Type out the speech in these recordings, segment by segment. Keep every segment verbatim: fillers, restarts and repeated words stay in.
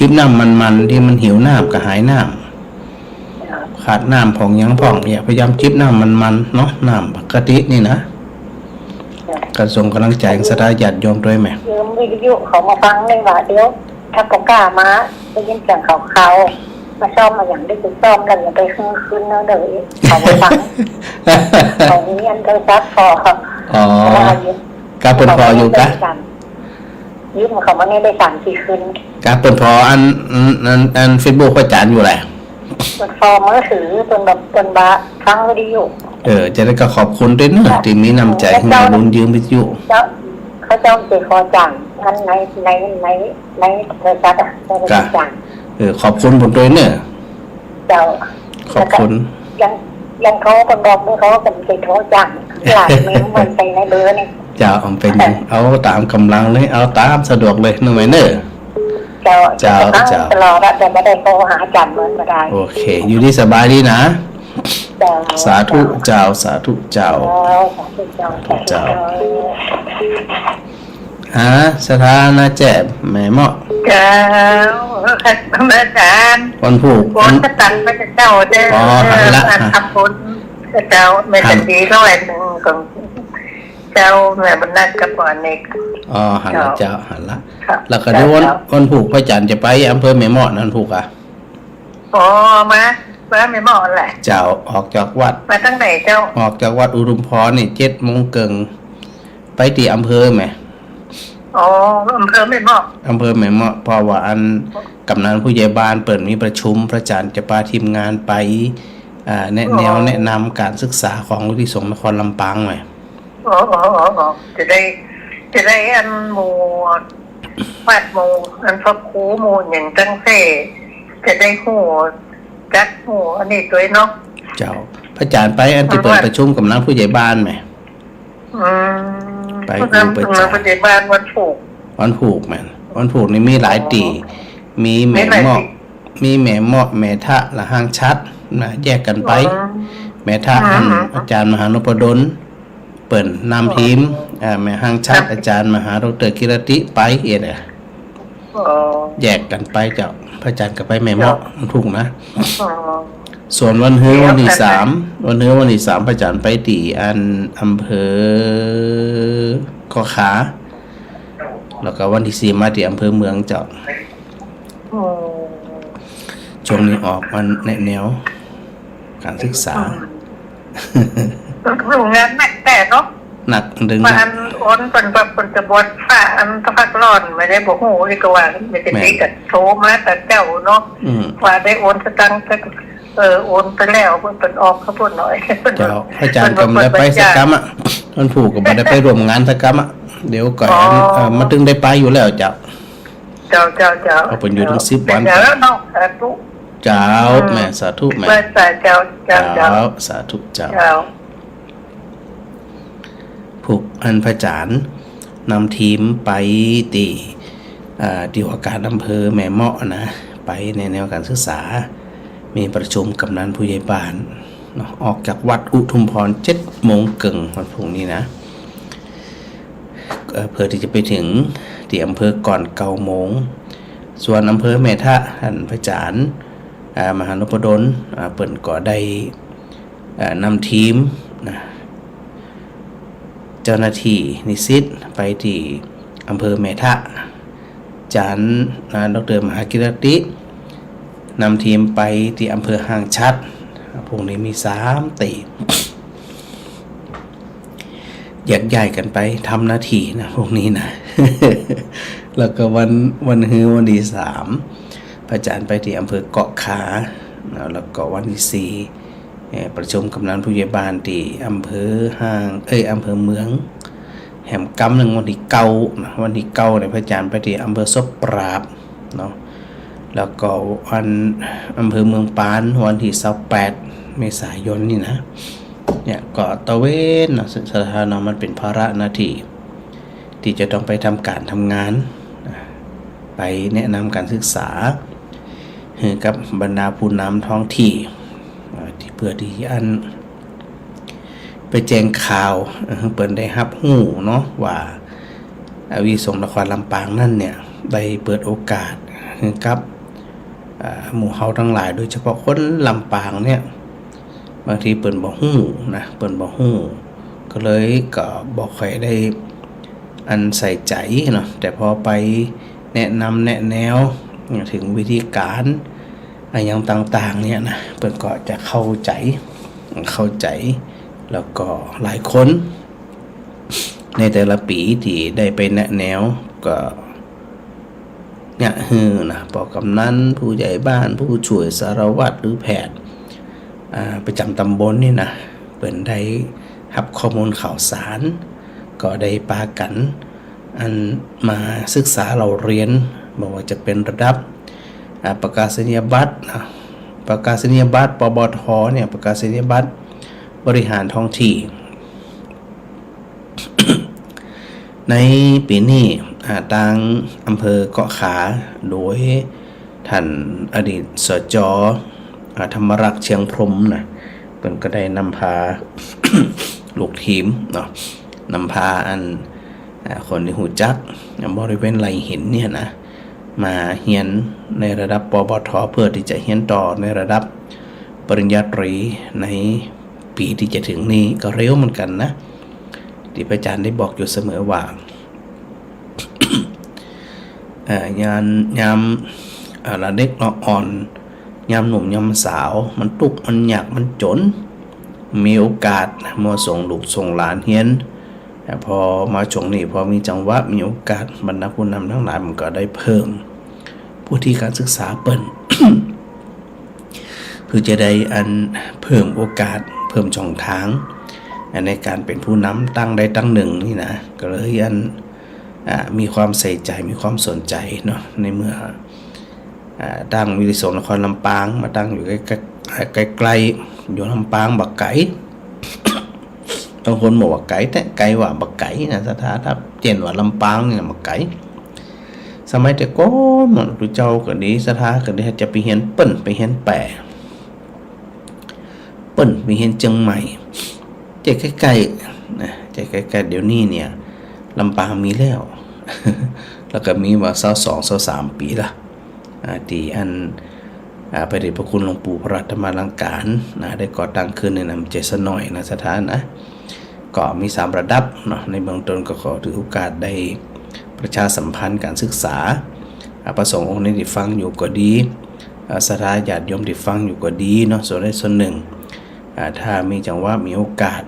จิบน้ำมันๆ ตี้มันหิวน้ำ กระหายน้ำ ขาดน้ำพ่องหยังพ่อง เนี่ย พยายามจิบน้ำมันๆ เนาะ น้ำปกตินี่นะ ก็ส่งก๋ำลังใจ๋ศรัทธาญาติโยมตวยแหม ยืมวิทยุเขามาฟังเลยว่า เดี๋ยวถ้าบ่กล้ามา ได้ยินเสียงเขาๆ มาซ่อมมาหยังได้ไปซ่อมแล้ว อย่าไปคืนๆ เนาะ เดี๋ยวเขามาฟัง เขามีอันโทรศัพท์ผ่อ อ๋อ เพราะว่ายืม กะเปิ้นผ่ออยู่กะ ยืมเขามานี่ได้สามสี่คืน กะเปิ้นผ่ออัน อัน อัน อันเฟซบุ๊กพระอาจ๋ารย์อยู่แหละ เปิ้นผ่อมือถือ เปิ้นแบบ เปิ้นบ่าฟังวิทยุ เออ จะได้ก็ขอบคุณตวยเนาะ ตี้มีน้ำใจ๋หื้อบุญยืมวิทยุ เจ้า เขาเจ้าจะขอจ้าง อันใน ใน ใน ในโทรศัพท์อะ ในโทรศัพท์จ้าง เออ ขอบคุณเปิ้นตวยเนาะ เจ้า ขอบคุณ แล้วก็ยัง ยังโทรเปิ้นบอกด้วย เขาก็จะโทรจ้าง หลายเมมเปิ้นไปในเบอร์นี่ เจ้า เอาไปยัง เอาต๋ามก๋ำลังเลย เอาต๋ามสะดวกเลย นึกไหมเนาะ เจ้า เจ้า เจ้า เจ้า ตลอดอะ แต่บ่ได้โทรหาอาจ๋ารย์เมินบ่ได้ โอเค อยู่ดีสบายดีนะ เจ้า สาธุเจ้า สาธุเจ้า เจ้า สาธุเจ้า สาธุเจ้า ฮะ ศรัทธานาแจ้แม่เมาะ เจ้า เออ ค่ะ อาจ๋ารย์ วันพูก โอนสตางค์ไปเจ้าเด้อ อ๋อ หันละ อันทำบุญเจ้า แม่ หัน ตะกี้ร้อยนึ่งของเจ้า แม่บุญนักกับอันนี้ อ๋อ หันละเจ้า เจ้า หันละ ค่ะ แล้วก็เดี๋ยววัน เจ้า วันพูกพระอาจ๋ารย์จะไปอำเภอแม่เมาะนั่นพูกอะ อ๋อ มา มาแม่เมาะแหละ เจ้า ออกจากวัด มาตางไหนเจ้า ออกจากวัดอุทุมพรนี่ เจ็ดโมงเกิ่ง ไปตี้อำเภอแหม อ๋อ อำเภอแม่เมาะ อำเภอแม่เมาะ เพราะว่าอันกำนันผู้ใหญ่บ้านเปิ้นมีประชุม พระอาจ๋ารย์จะปาทีมงานไป อ่า แนะแนว อ๋อ แนะนำก๋านศึกษาของวิทยาลัยสงฆ์นครลำปางแหม อ๋อ อ๋อ อ๋อ อ๋อ จะได้ จะได้อันหมู่ วัดหมู่ อันพระครูหมู่หยังตังเต้ จะได้ฮู้จักฮู้อันนี้ตวยเนาะ เจ้า พระอาจ๋ารย์ไปอันตี้เปิ้นประชุมกำนันผู้ใหญ่บ้านแหม อืม ไป ผู้ใหญ่บ้าน ผู้ใหญ่บ้านวันพูก วันพูกแม่น วันพูกนี่มีหลายตี้ อ๋อ มีแม่เมาะ มีหลายตี้ มีแม่เมาะ แม่ทะ และห้างฉัตรนะ แยกกั๋นไป อ๋อ แม่ทะ อืม อัน อืม อาจ๋ารย์มหานพดล เปิ้นนำทีม อ๋อ อ่า แม่ห้างฉัตร ครับ อาจ๋ารย์มหาดอกเตอร์กิรติไปเอ็ดอะ อ๋อ แยกกั๋นไปเจ้า พระอาจ๋ารย์ก็ไปแม่เมาะ เจ้า วันพูกนะ อ๋อ ส่วนวันฮื้อวันตี้สาม วันฮื้อวันตี้สาม พระอาจ๋ารย์ไปตี้อันอำเภอก่อข่า แล้วก็วันตี้สี่มาตี้อำเภอเมืองเจ้า อ๋อ ช่วงนี้ออกมาแนะแนว ก๋านศึกษา อืม โรงงานหนักแต๊เนาะ หนัก ดึงหนัก ว่าอันโอนเปิ้นว่าเปิ้นจะบวชพระอันสักพักร้อน บ่ได้บ่ฮู้อีกก็ว่า แม่น แม่นตี้ก็โทรมาแต่เจ้าเนาะ อืม ว่าได้โอนสตางค์สัก เออ โอนไปแล้ว เปิ้นออกเขาพูดหน่อย เจ้า พระอาจ๋ารย์ก็บ่ได้ไปสักกำอะ วันพูกก็บ่ได้ไปร่วมงานสักกำอะ เดี๋ยวก่อน อ๋อ เอ่อ มาตึงได้ไปอยู่แล้วเจ้า เจ้า เจ้า เจ้า เอาเปิ้นอยู่ตั้งสิบวัน เจ้าเนาะ สาธุ เจ้า อืม แม่ สาธุแม่ ไหว้สาเจ้า เจ้า เจ้า เจ้า สาธุเจ้า เจ้า พูกอันพระอาจ๋ารย์นำทีมไปตี้ อ่า ตี้ว่าก๋านอำเภอแม่เมาะนะ ไปในแนวก๋านศึกษา มีประชุมกำนันผู้ใหญ่บ้านเนาะ ออกจากวัดอุทุมพรเจ็ดโมงเกิ่งวันพูกนี้นะ เอ่อ เพื่อตี้จะไปเถิงตี้อำเภอก่อนเก้าโมง ส่วนอำเภอแม่ทะ หั้นพระอาจ๋ารย์ อ่า มหานพดล อ่า เปิ้นก็ได้ อ่า นำทีมนะ เจ้าหน้าตี้นิสิตไปตี้อำเภอแม่ทะ อาจ๋ารย์นะ ดอกเตอร์มหากิรติ นำทีมไปตี้อำเภอห้างฉัตร พูกนี้มีสามตี้ แยกย้ายกั๋นไปทำหน้าตี้นะ พูกนี้นะ แล้วก็วัน วันฮื้อวันตี้สาม พระอาจ๋ารย์ไปตี้อำเภอก่อข่านะ แล้วก็วันตี้สี่ เอ่อ ประชุมกำนันผู้ใหญ่บ้านตี้อำเภอห้าง เอ้ย อำเภอเมือง แหมกำนึ่งวันตี้เก้านะ วันตี้เก้าเนี่ยพระอาจ๋ารย์ไปตี้อำเภอศพปราบเนาะ แล้วก็วัน อำเภอเมืองปาน วันตี้ซาวแปดเมษายนนี่นะ เนี่ยก็ตระเวนเนาะ ศรัทธาเนาะ มันเป๋นภาระหน้าตี้ ตี้จะต้องไปทำก๋านทำงาน ไปแนะนำก๋านศึกษา หื้อกับบรรดาผู้นำท้องตี้ อ่า ตี้เปื้อตี้อัน ไปแจ้งข่าว เอ่อ หื้อเปิ้นได้ฮับฮู้เนาะ ว่า อ่า วิทยาลัยสงฆ์นครลำปางนั้นเนี่ย ได้เปิดโอกาสหื้อกับ อ่า หมู่เฮาตังหลาย โดยเฉพาะคนลำปางเนี่ย บางทีเปิ้นบ่ฮู้นะ เปิ้นบ่ฮู้ ก็เลยก็บ่ค่อยได้อันใส่ใจ๋เนาะ แต่พอไปแนะนำแนะแนวเถิงวิธีก๋านอะหยังต่างๆ เนี่ยนะ เปิ้นก็จะเข้าใจ๋ เข้าใจ๋ แล้วก็หลายคน ในแต่ละปี๋ตี้ได้ไปแนะแนว ก็เยียะหื้อนะ ป้อกำนัน ผู้ใหญ่บ้าน ผู้ช่วยสารวัตร หรือแพทย์ อ่า ประจ๋ำต๋ำบลนี่นะ เปิ้นได้ฮับข้อมูลข่าวสาร ก็ได้ปากั๋น อันมาศึกษาเล่าเรียน บ่ว่าจะเป๋นระดับ อ่า ประกาศนียบัตรนะ ประกาศนียบัตร ปบท เนี่ย ประกาศนียบัตรบริหารท้องที่ ในปี๋นี้ อ่า ตางอำเภอเกาะขา โดยต้านอดีต สจ อ่า ธรรมรักษ์ เชียงพรหมนะ เปิ้นก็ได้นำพา ลูกทีมเนาะ นำพาอัน อ่า คนตี้ฮู้จัก อ่า บริเวณไร่หินเนี่ยนะ มาเฮียนในระดับ ปบท เพื่อตี้จะเฮียนต่อในระดับปริญญาตรีในปี๋ตี้จะเถิงนี้ ก็เร็วเหมือนกั๋นนะ ตี้พระอาจ๋ารย์ได้บอกอยู่เสมอว่า เอ่อ ยาม ยาม เอ่อ ละเด็กละอ่อน ยามหนุ่มยามสาว มันตุ๊กข์มันยากมันจ๋น มีโอกาสนะ มัวส่งลูกส่งหลานเฮียน แต่พอมาช่วงนี้ พอมีจังหวะ มีโอกาส บรรดาผู้นำตังหลายมันก็ได้เพิ่มวุฒิการศึกษาเปิ้น เพื่อจะได้อันเพิ่มโอกาส เพิ่มช่องทาง อันในก๋านเป๋นผู้นำตังใดตังนึ่งนี่นะ ก็เลยอัน อ่า มีความใส่ใจ๋ มีความสนใจ๋เนาะ ในเมื่อ อ่า ตั้งวิทยุเอกชนนครลำปาง มาตั้งอยู่ใก้ ใก้ ใก้ๆ อยู่ลำปางบ่ไก๋ บางคนบอกว่าไก๋ แต่ไก๋ว่าบ่ไก๋นะ ศรัทธา ถ้าเจ้นว่าลำปางนี่นะบ่ไก๋ สมัยแต่ก่อน ตุ๊เจ้าก็ดี ศรัทธาก็ดี จะไปเฮียนเปิ้น ไปเฮียนแป้ เปิ้นไปเฮียนเจียงใหม่ จะใก้ๆ นะ จะใก้ๆ เดี๋ยวนี้เนี่ย ลำปางมีแล้ว แล้วก็มีมาซาวสอง ซาวสามปี๋ละ อ่า ตี้อัน อ่า พระเดชพระคุณหลวงปู่พระธรรมาลังการนะ ได้ก่อตั้งขึ้นในน้ำใจสะหน่อยนะ ศรัทธานะ ก็มีสามระดับเนาะ ในเบื้องต้นก็ขอถือโอกาสได้ประชาสัมพันธ์การศึกษา อ่า พระสงฆ์องค์ใดตี้ฟังอยู่ก็ดี อ่า ศรัทธาญาติโยมตี้ฟังอยู่ก็ดีเนาะ ส่วนใดส่วนนึ่ง อ่า ถ้ามีจังหวะ มีโอกาส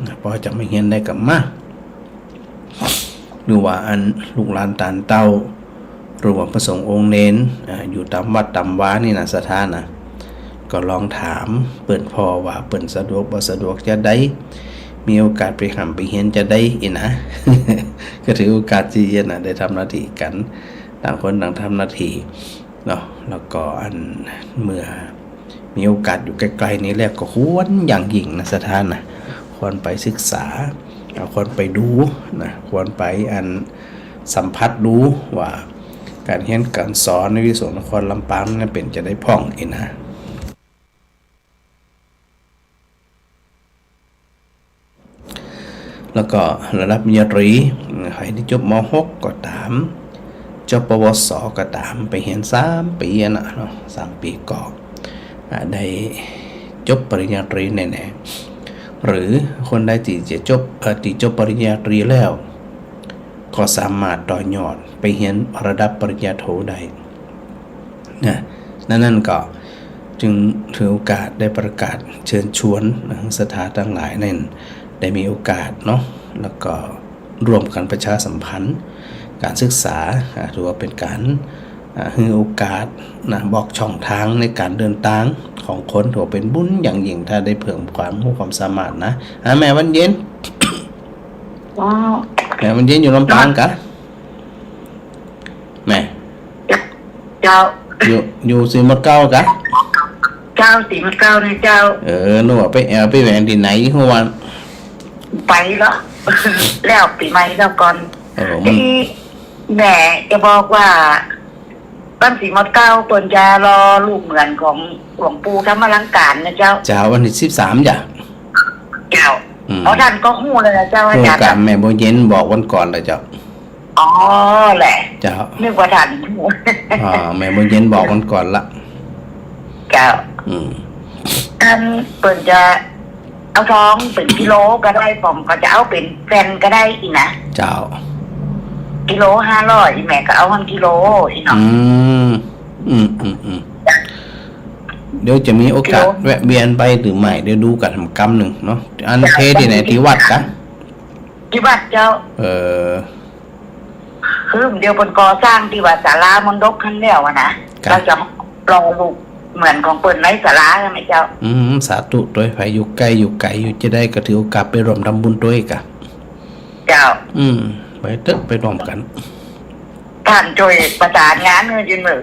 นะ พอจะมาเฮียนได้ก็มา หรือว่าอันลูกหลานตานเต้า หรือว่าพระสงฆ์องค์เณร อ่า อยู่ต๋ามวัดต๋ามวานี่นะ ศรัทธานะ ก็ลองถามเปิ้นผ่อว่าเปิ้นสะดวกบ่สะดวกจาใด มีโอกาสไปฮ่ำไปเฮียนจาใดอี้นะ ก็ถือโอกาสตี้จะนะ ได้ทำหน้าตี้กั๋น ต่างคนต่างทำหน้าตี้เนาะ แล้วก็อันเมื่อ มีโอกาสอยู่ใก้ๆ นี้แล้วก็ควรอย่างยิ่งนะ ศรัทธานะ ควรไปศึกษา อ่า ควรไปดูนะ ควรไปอันสัมผัสดูว่าก๋านเฮียนก๋านสอนในวิทยุเอกชนนครลำปางนั้นเป๋นจาใดพ่องอี้นะ แล้วก็ระดับปริญญาตรี ใผตี้จบ ม.หก ก็ต๋าม จบ ปวส ก็ต๋าม ไปเฮียนสามปี๋อะนะเนาะ สามปี๋ก็ อ่า ได้จบปริญญาตรีแน่ๆ หรือคนใดตี้จะจบ เอ่อ ตี้จบปริญญาตรีแล้ว ก็สามารถต่อยอดไปเฮียนระดับปริญญาโทได้ นะ นั้น นั้นก็จึงถือโอกาสได้ประกาศเชิญชวนนะ ศรัทธาตังหลายนั้นได้มีโอกาสเนาะ แล้วก็ร่วมกั๋นประชาสัมพันธ์ก๋านศึกษา อ่า ถือว่าเป๋นก๋าน อ่า หื้อโอกาสนะ บอกช่องตางในก๋านเดินตางของคน ถือว่าเป๋นบุญอย่างยิ่ง ถ้าได้เพิ่มความฮู้ความสามารถนะ อ่า แม่วันเย็น ว้าว แม่วันเย็นอยู่ลำปางกะ แม่ เจ้า อยู่ อยู่ศรีหมดเกล้ากะ เจ้า ศรีหมดเกล้าเนี่ยเจ้า เออ นึกว่าไปแอ่วไปแหวงตี้ไหน ฮู้ว่า ไปแล้ว แล้วปี๋ใหม่แล้วก่อน เออ มัน ตี้แม่จะบอกว่า บ้านศรีหมดเกล้าเปิ้นจะรอรูปเหมือนของหลวงปู่ธรรมาลังการนะเจ้า เจ้า วันตี้สิบสามจ้ะ เจ้า อืม อ๋อ ต้านก็ฮู้เลยนะเจ้า อาจ๋ารย์ ฮู้กะ แม่บัวเย็นบอกวันก่อนละเจ้า อ๋อ แหละ เจ้า นึกว่าต้านฮู้ อ่า แม่บัวเย็นบอกวันก่อนละ เจ้า อืม อันเปิ้นจะเอาซองเป๋นกิโลก็ได้ ป๋องก็จะเอาเป๋นแผ่นก็ได้อี้นะ เจ้า กิโลห้าร้อย อี้แม่ก็เอาหั้นกิโลอี้เนาะ อืม อืม อืม อืม เดี๋ยวจะมีโอกาส กิโล แวะเวียนไปหรือไม่ เดี๋ยวดูกั๋นกำนึ่งเนาะ อัน เจ้า เทตี้ไหน ตี้วัดกะ ตี้วัดเจ้า เออ คือเดี๋ยวเปิ้นก่อสร้างตี้ว่าศาลามรดกหั้นแล้วอะนะ ครับ เฮาจะหล่อรูปเหมือนของเปิ้นในศาลาใจ้ไหมเจ้า อืม สาธุตวย ใผอยู่ใก้อยู่ไก๋อยู่จะได้ก็ถือโอกาสไปร่วมทำบุญตวยกะ เจ้า อืม ไปเต๊อะ ไปร่วมกั๋น ต้านจ้วยประสานงานหื้อจื้อเน่อ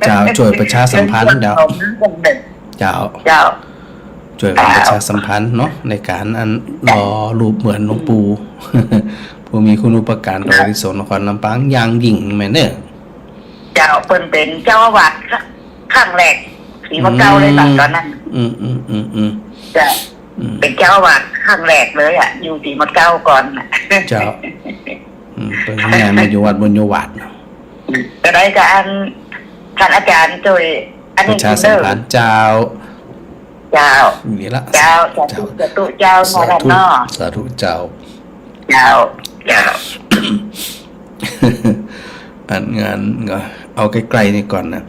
เจ้า จ้วยประชาสัมพันธ์เดี๋ยว เจ้า เจ้า จ้วยกั๋นประชาสัมพันธ์เนาะ ในก๋านอันหล่อรูปเหมือนหลวงปู่ ผู้มีคุณูปการต่ออานิสงส์นครลำปางอย่างยิ่งแม่นเน่อ เจ้า เปิ้นเป๋นเจ้าอาวาสครั้งแรกสีมะเก๊าเลย อืม ต๋อนนั้น อืม อืม อืม อืม เจ้า อืม เป๋นเจ้าอาวาสครั้งแรกเลยอะ อยู่สีมะเก๊าก่อนน่ะ เจ้า อืม เปิ้นก็ย้ายมาอยู่วัดบุญยวาสเนาะ ก็ได้ก็อัน ต้านอาจ๋ารย์จ้วย อันนี้ ประชาสัมพันธ์ เจ้า เจ้า นี่ละ เจ้า สาธุ เจ้า สาธุ เจ้า สาธุ เนาะ สาธุเจ้า เจ้า เจ้า อันงานก็เอาใก้ๆ นี่ก่อนนะ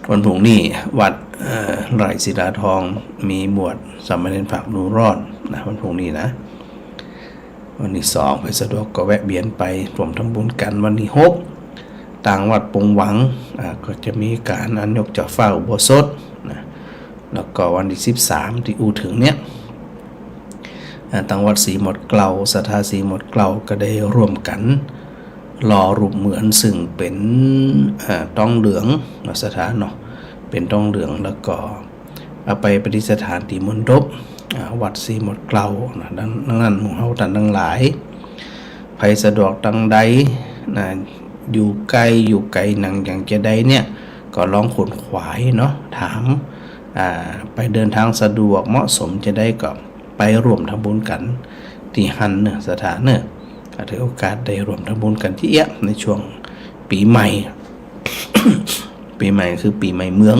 วันพรุ่งนี้วัด เอ่อ ไร่ศิลาทองมีบวชสามเณรฝากดูรอดนะ วันพรุ่งนี้นะ วันตี้สอง ใผสะดวกก็แวะเวียนไปร่วมทำบุญกั๋น วันตี้หก ตางวัดปงหวัง อ่า ก็จะมีก๋านอันยกเจ้าฟ้าอุโบสถนะ แล้วก็วันตี้สิบสามตี้อู้เถิงเนี่ย อ่า ตางวัดสีหมดเกลา ศรัทธาสีหมดเกลาก็ได้ร่วมกั๋นหล่อรูปเหมือนซึ่งเป๋น อ่า ต๊องเหลืองเนาะ ศรัทธาเนาะ เป๋นต๊องเหลือง แล้วก็ เอาไปประดิษฐานตี้มณฑป อ่า วัดสีหมดเกลานะ ดังนั้นหมู่เฮาต้านตังหลาย ใผสะดวกตังใดนะ อยู่ใก้อยู่ไก๋หนังอย่างจะได้เนี่ย ก็ลองขวนขวายเนาะ ถาม อ่า ไปเดินทางสะดวกเหมาะสมจะได้ก็ไปร่วมทำบุญกั๋นตี้หั้นเน่อ ศรัทธาเน่อ ก็ถือโอกาสได้ร่วมทำบุญกั๋นตี้เอี้ยะ ในช่วงปี๋ใหม่ ปี๋ใหม่คือปี๋ใหม่เมือง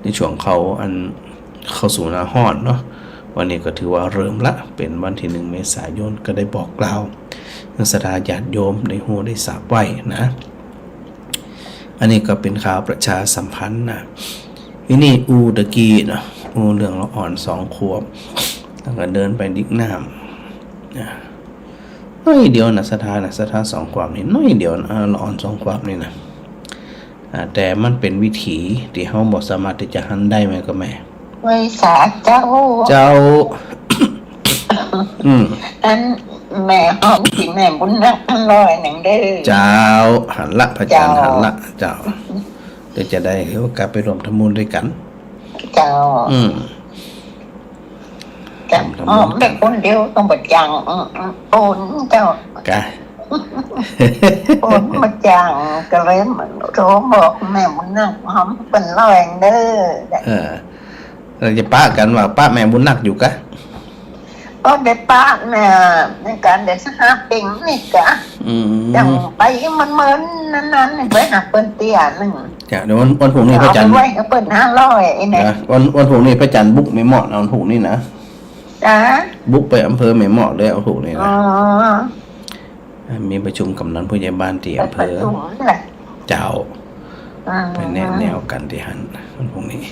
ในช่วงเข้าอัน เข้าสู่หน้าฮ้อนเนาะ วันนี้ก็ถือว่าเริ่มละ เป๋นวันตี้หนึ่งเมษายน ก็ได้บอกกล่าว ศรัทธาญาติโยมได้ฮู้ได้ทราบไว้นะ อันนี้ก็เป๋นข่าวประชาสัมพันธ์นะ ทีนี้อู้ตะกี้เนาะ อู้เรื่องละอ่อนสองขวบ แล้วก็เดินไปดิกน้ำนะ น้อยเดียวนะ ศรัทธานะ ศรัทธาสองขวบนี่ น้อยเดียวนะ เอ่อ ละอ่อนสองขวบนี่นะ อ่า แต่มันเป๋นวิถีตี้เฮาบ่สามารถตี้จะหันได้ แม่นก่อแม่ ไหว้สาเจ้า เจ้า อืม อันแม่หอมตี้แม่บุญนักอันร้อยหนึ่งเด้อ เจ้า หันละ พระอาจ๋ารย์ เจ้า หันละ เจ้า เดี๋ยวจะได้ถือโอกาสไปร่วมทำบุญตวยกั๋น เจ้า อืม เจ้า ร่วมทำบุญกั๋น อ๋อ แม่คนเดียวต้องบ่จ้าง อืม อืม โอนเจ้า กะ โอนบ่จ้าง ก็เลยโทรบอกแม่บุญนักหอมเปิ้นร้อยเด้อ เออ แล้วจะปะกั๋นว่าปะแม่บุญนักอยู่กะ ก็ได้ปะเนี่ย ในก๋านได้สักห้าเป่งนี่กะ อืม อย่างไปมันเหมือนนั้นๆ ไปหาเปิ้นเตี้ยนึ่ง จ้ะ เดี๋ยววัน วันพรุ่งนี้พระอาจ๋ารย์ เอาไปไหว้กับเปิ้นห้าร้อยไอ้เนี่ย นะ วัน วันพรุ่งนี้พระอาจ๋ารย์บุกแม่เมาะนะ วันพรุ่งนี้นะ จ้ะ บุกไปอำเภอแม่เมาะเลยวันพรุ่งนี้นะ อ๋อ มีประชุมกำนันผู้ใหญ่บ้านตี้อำเภอ ไปประชุมแหละ เจ้า อ่า ไปแนะแนวกั๋นตี้หั้นวันพรุ่งนี้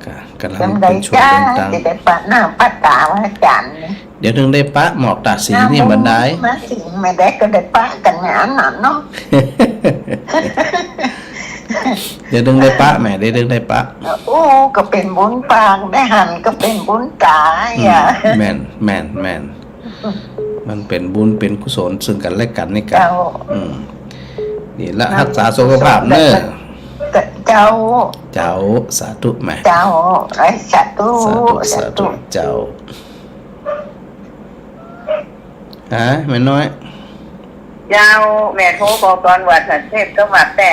ก็ก๋ำลังเตรียมตัวเดินตาง จะได้ปะหน้าปะต๋าพระอาจ๋ารย์นี่ เดี๋ยวเถิงได้ปะ หมอกต๋าสีนี่บ่ได้ มาสิไม่ได้ก็ได้ปะกั๋นงานน่ะเนาะ เดี๋ยวเถิงได้ปะแม่ เดี๋ยวเถิงได้ปะ โอ้ ก็เป๋นบุญปาก ได้หันก็เป๋นบุญต๋า อืม อ่ะ แม่น แม่น แม่น มันเป๋นบุญเป๋นกุศลซึ่งกั๋นและกั๋นนี่กะ เจ้า อืม นี่ละ รักษาสุขภาพเน่อ เจ้า เจ้า สาธุแม่ เจ้า ไอ้สาธุ สาธุ สาธุ สาธุ เจ้า ฮะ แม่น้อย เจ้า แม่โทรบอกต๋อนวัดสันเทพจังหวัดแต้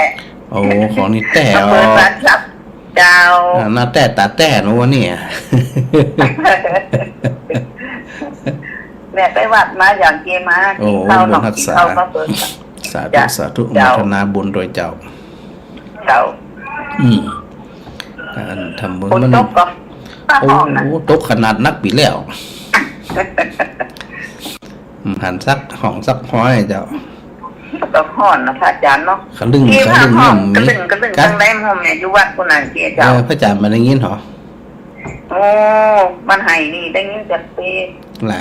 โอ้ ของนี่แต้ อำเภอ อ๋อ สันทรัพย์ เจ้า อ่า หน้าแต้ต๋าแต้เนาะวันนี้อะ แม่ไปวัดมาอย่างเกมา โอ้ กิ๋นข้าวหนอก บุญฮักษา กิ๋นข้าวก็เปิด สาธุ เจ้า สาธุ เจ้า โมทนาบุญตวยเจ้า เจ้า อืม อันทำบุญ ฝน มัน ตกก็ โอ้ ฮ้อนนะ ตกขนาดนักปี๋แล้ว อืม หันสักห้องสักห้อยเจ้า ก็ฮ้อนนะพระอาจารย์เนาะ ขะลึ่ง ที่ ขะลึ่ง ห้อง เนี่ย ขะลึ่ง ขะลึ่ง กะ ตังใดห้องเนี่ย อยู่วัดปู้นน่ะ ตี้เจ้า เออ พระอาจารย์บ่ได้ยินหรอ โอ้ มันไห้นี่ได้ยินจากตี้ ล่ะ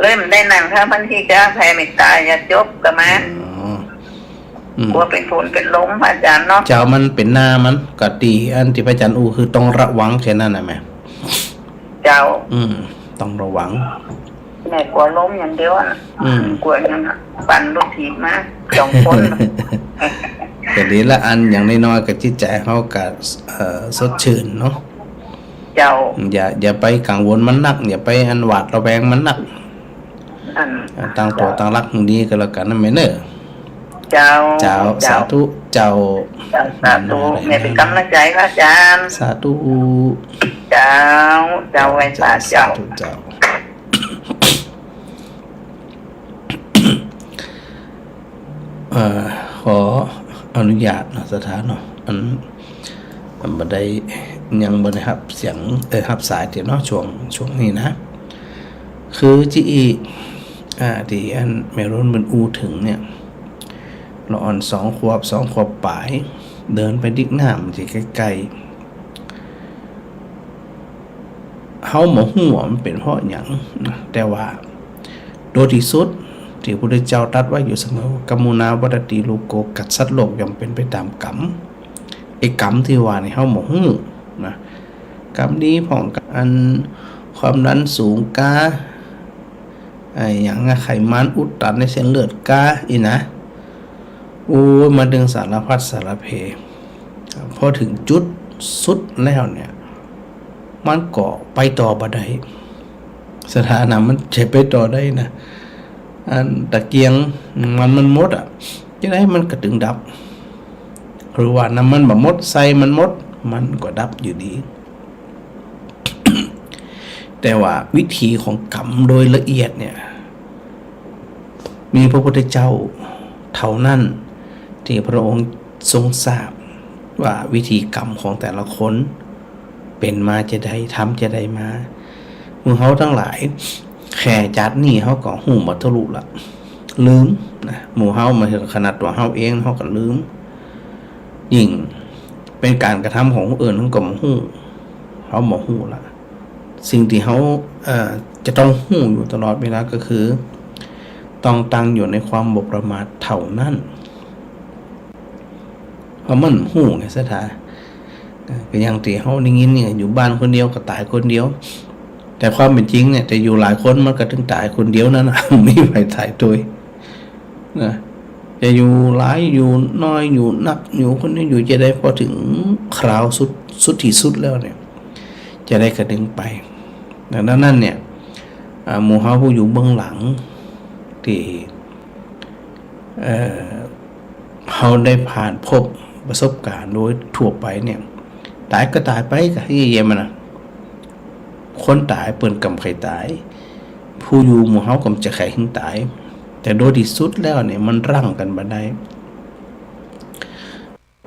เลยบ่ได้นั่ง ถ้าบางทีก็แผ่เมตตาญาติโยมก็มา อ๋อ อืม กั๋วเป๋นฝนเป๋นลม พระอาจารย์เนาะ เจ้า มันเป๋นหน้ามัน ก็ตี้อันตี้พระอาจารย์อู้คือต้องระวังแค่นั้นน่ะแม่ เจ้า อืม ต้องระวัง แม่กั๋วล้มอย่างเดียวอะ อืม กั๋วอย่างนั้นอะ ปั่นรถถีบมาสองคน ก็ดีละ อันอย่างน้อยๆ ก็จิตใจ๋เฮาก็ เอ่อ สดชื่นเนาะ เจ้า อย่า อย่าไปกังวลมันนัก อย่าไปอันหวาดระแวงมันนัก อัน อ่า ตั้งตั๋ว เจ้า ตั้งหลักหื้อดีก็แล้วกั๋นนะแม่เนาะ เจ้า เจ้า เจ้า สาธุ เจ้า เจ้า สาธุ อืม แม่เป๋นก๋ำลังใจ๋พระอาจารย์ สาธุ เจ้า เจ้า ไหว้พระ เจ้า สาธุ เจ้า เอ่อ ขออนุญาตเนาะ ศรัทธาเนาะ อัน อันบ่ได้ ยังบ่ได้ฮับเสียง เอ่อ ฮับสายเตียวเนาะ ช่วง ช่วงนี้นะ คือจิอี้ อ่า ตี้อันแม่รุ่นเปิ้นอู้เถิงเนี่ย ละอ่อนสองขวบ สองขวบป๋าย เดินไปติ๊กน้ำตี้ใก้ๆ เฮาบ่ฮู้ว่ามันเป๋นเพราะหยังนะ แต่ว่าโดยตี้สุดตี้พระพุทธเจ้าตรัสไว้อยู่เสมอว่า กมโนนาวัตตีโลโก กษัตริย์โลกย่อมเป๋นไปต๋ามกรรม ไอ้กรรมตี้ว่านี่เฮาบ่ฮู้นะ กรรมดีพ่องกรรม อันความดันสูงกา ไอ้หยังอะ ไขมันอุดตันในเส้นเลือดกา อี้นะ โอ้ย มาเถิงสารพัดสารเพ พอเถิงจุดสุดแล้วเนี่ย มันก็ไปต่อบ่ได้ ศรัทธานะ มันจะไปต่อได้นะ อันตะเกียงมัน มันหมดอะ จะใดมันก็เถิงดับ หรือว่าน้ำมันบ่หมด ไส้มันหมด มันก็ดับอยู่ดี แต่ว่าวิธีของกรรมโดยละเอียดเนี่ย มีพระพุทธเจ้าเท่านั้นตี้พระองค์ทรงทราบว่าวิธีกรรมของแต่ละคนเป๋นมาจะใด ทำจะใดมา หมู่เฮาตังหลาย แค่จาตินี้เฮาก็ฮู้บ่ทะลุละ ลืมนะ หมู่เฮามาเถิงขนาดตั๋วเฮาเองเฮาก็ลืม ยิ่งเป๋นก๋านกระทำของผู้อื่นเฮาก็บ่ฮู้ เฮาบ่ฮู้ละ สิ่งตี้เฮา เอ่อ จะต้องฮู้อยู่ตลอดเวลาก็คือ ต้องตั้งอยู่ในความบ่ประมาทเท่านั้น เพราะมันฮู้ไง ศรัทธา เอ่อ ก็อย่างตี้เฮาได้ยินเนี่ย อยู่บ้านคนเดียวก็ต๋ายคนเดียว แต่ความเป๋นจริงเนี่ย จะอยู่หลายคนมันก็เถิงต๋ายคนเดียวนั่นน่ะ บ่มีใผต๋ายตวย นะ จะอยู่หลายอยู่น้อย อยู่นัก อยู่คนเดียว อยู่จะใด พอเถิงคราวสุด สุดตี้สุดแล้วเนี่ย จะใดก็เถิงไป ดังนั้นเนี่ย อ่า หมู่เฮาผู้อยู่เบื้องหลัง ตี้ เอ่อ เฮาได้ผ่านพบประสบการณ์โดยทั่วไปเนี่ย ต๋ายก็ต๋ายไป ก็เยียะๆ มันน่ะ คนต๋ายเปิ้นก็บ่ใค่ต๋าย ผู้อยู่หมู่เฮาก็บ่ใค่หื้อต๋าย แต่โดยตี้สุดแล้วเนี่ยมันรั้งกั๋นบ่ได้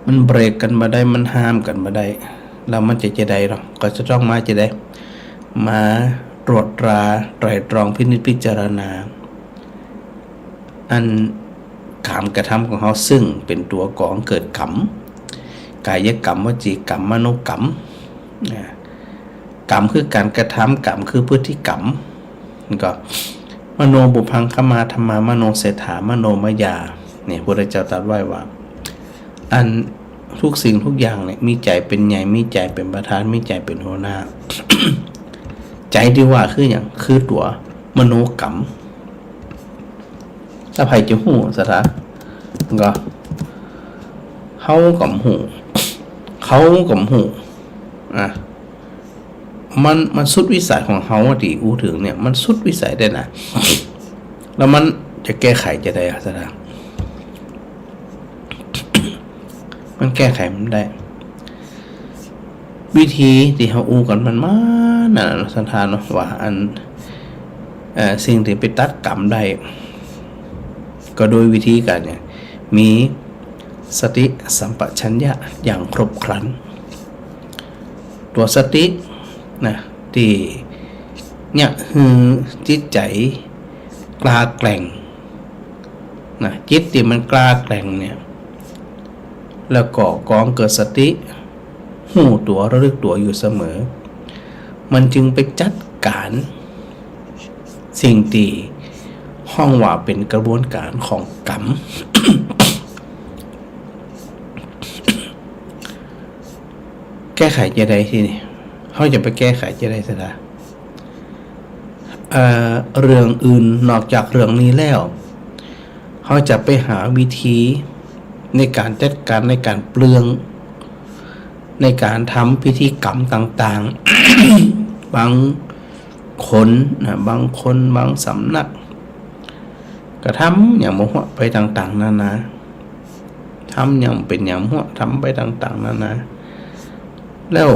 มันเบรกกั๋นบ่ได้ มันห้ามกั๋นบ่ได้ แล้วมันจะจะใดลอ ก็จะต้องมาจะใด มาตรวจตราไตร่ตรองพินิจพิจารณา อันก๋านกระทำของเฮาซึ่งเป๋นตั๋วก่อเกิดกรรม กายกรรม วจีกรรม มโนกรรม นะ กรรมคือก๋านกระทำ กรรมคือพฤติกรรม แล้วก็ มโนปุพพังคมาธัมมา มโนเศรษฐา มโนมยา เนี่ย พระพุทธเจ้าตรัสไว้ว่า อันทุกสิ่งทุกอย่างเนี่ย มีใจ๋เป๋นใหญ่ มีใจ๋เป๋นประธาน มีใจ๋เป๋นหัวหน้า ใจ๋ตี้ว่าคือหยัง คือตั๋วมโนกรรม ถ้าใผจะฮู้ ศรัทธา ก็ เฮาก็บ่ฮู้ เขาก็บ่ฮู้ อ่ะ มัน มันสุดวิสัยของเฮาอะ ตี้อู้เถิงเนี่ย มันสุดวิสัยได้นะ แล้วมันจะแก้ไขจะใดอะ ศรัทธา มันแก้ไขมันได้ วิธีตี้เฮาอู้กั๋นมันมานั่นน่ะ ศรัทธาเนาะ ว่าอัน เอ่อ สิ่งตี้ไปตัดกรรมได้ ก็โดยวิธีก๋านเนี่ย มีสติสัมปชัญญะอย่างครบครัน ตั๋วสตินะ ตี้เยียะหื้อจิตใจ๋กล้าแกร่งนะ จิตตี้มันกล้าแกร่งเนี่ย แล้วก็ก่อเกิดสติ ฮู้ตั๋ว ระลึกตั๋วอยู่เสมอ มันจึงไปจัดก๋านสิ่งตี้ฮ้องว่าเป๋นกระบวนก๋านของกรรม แก้ไขจะใดทีนี้ เฮาจะไปแก้ไขจะใดสะดา เอ่อ เรื่องอื่นนอกจากเรื่องนี้แล้ว เฮาจะไปหาวิธีในก๋านจัดก๋าน ในก๋านเปลื้อง ในก๋านทำพิธีกรรมต่างๆ บางคนนะ บางคน บางสำนัก ก็ทำอย่างบ่ฮู้ไปต่างๆ นานา ทำอย่างเป๋นอย่างบ่ฮู้ ทำไปต่างๆ นานา แล้ว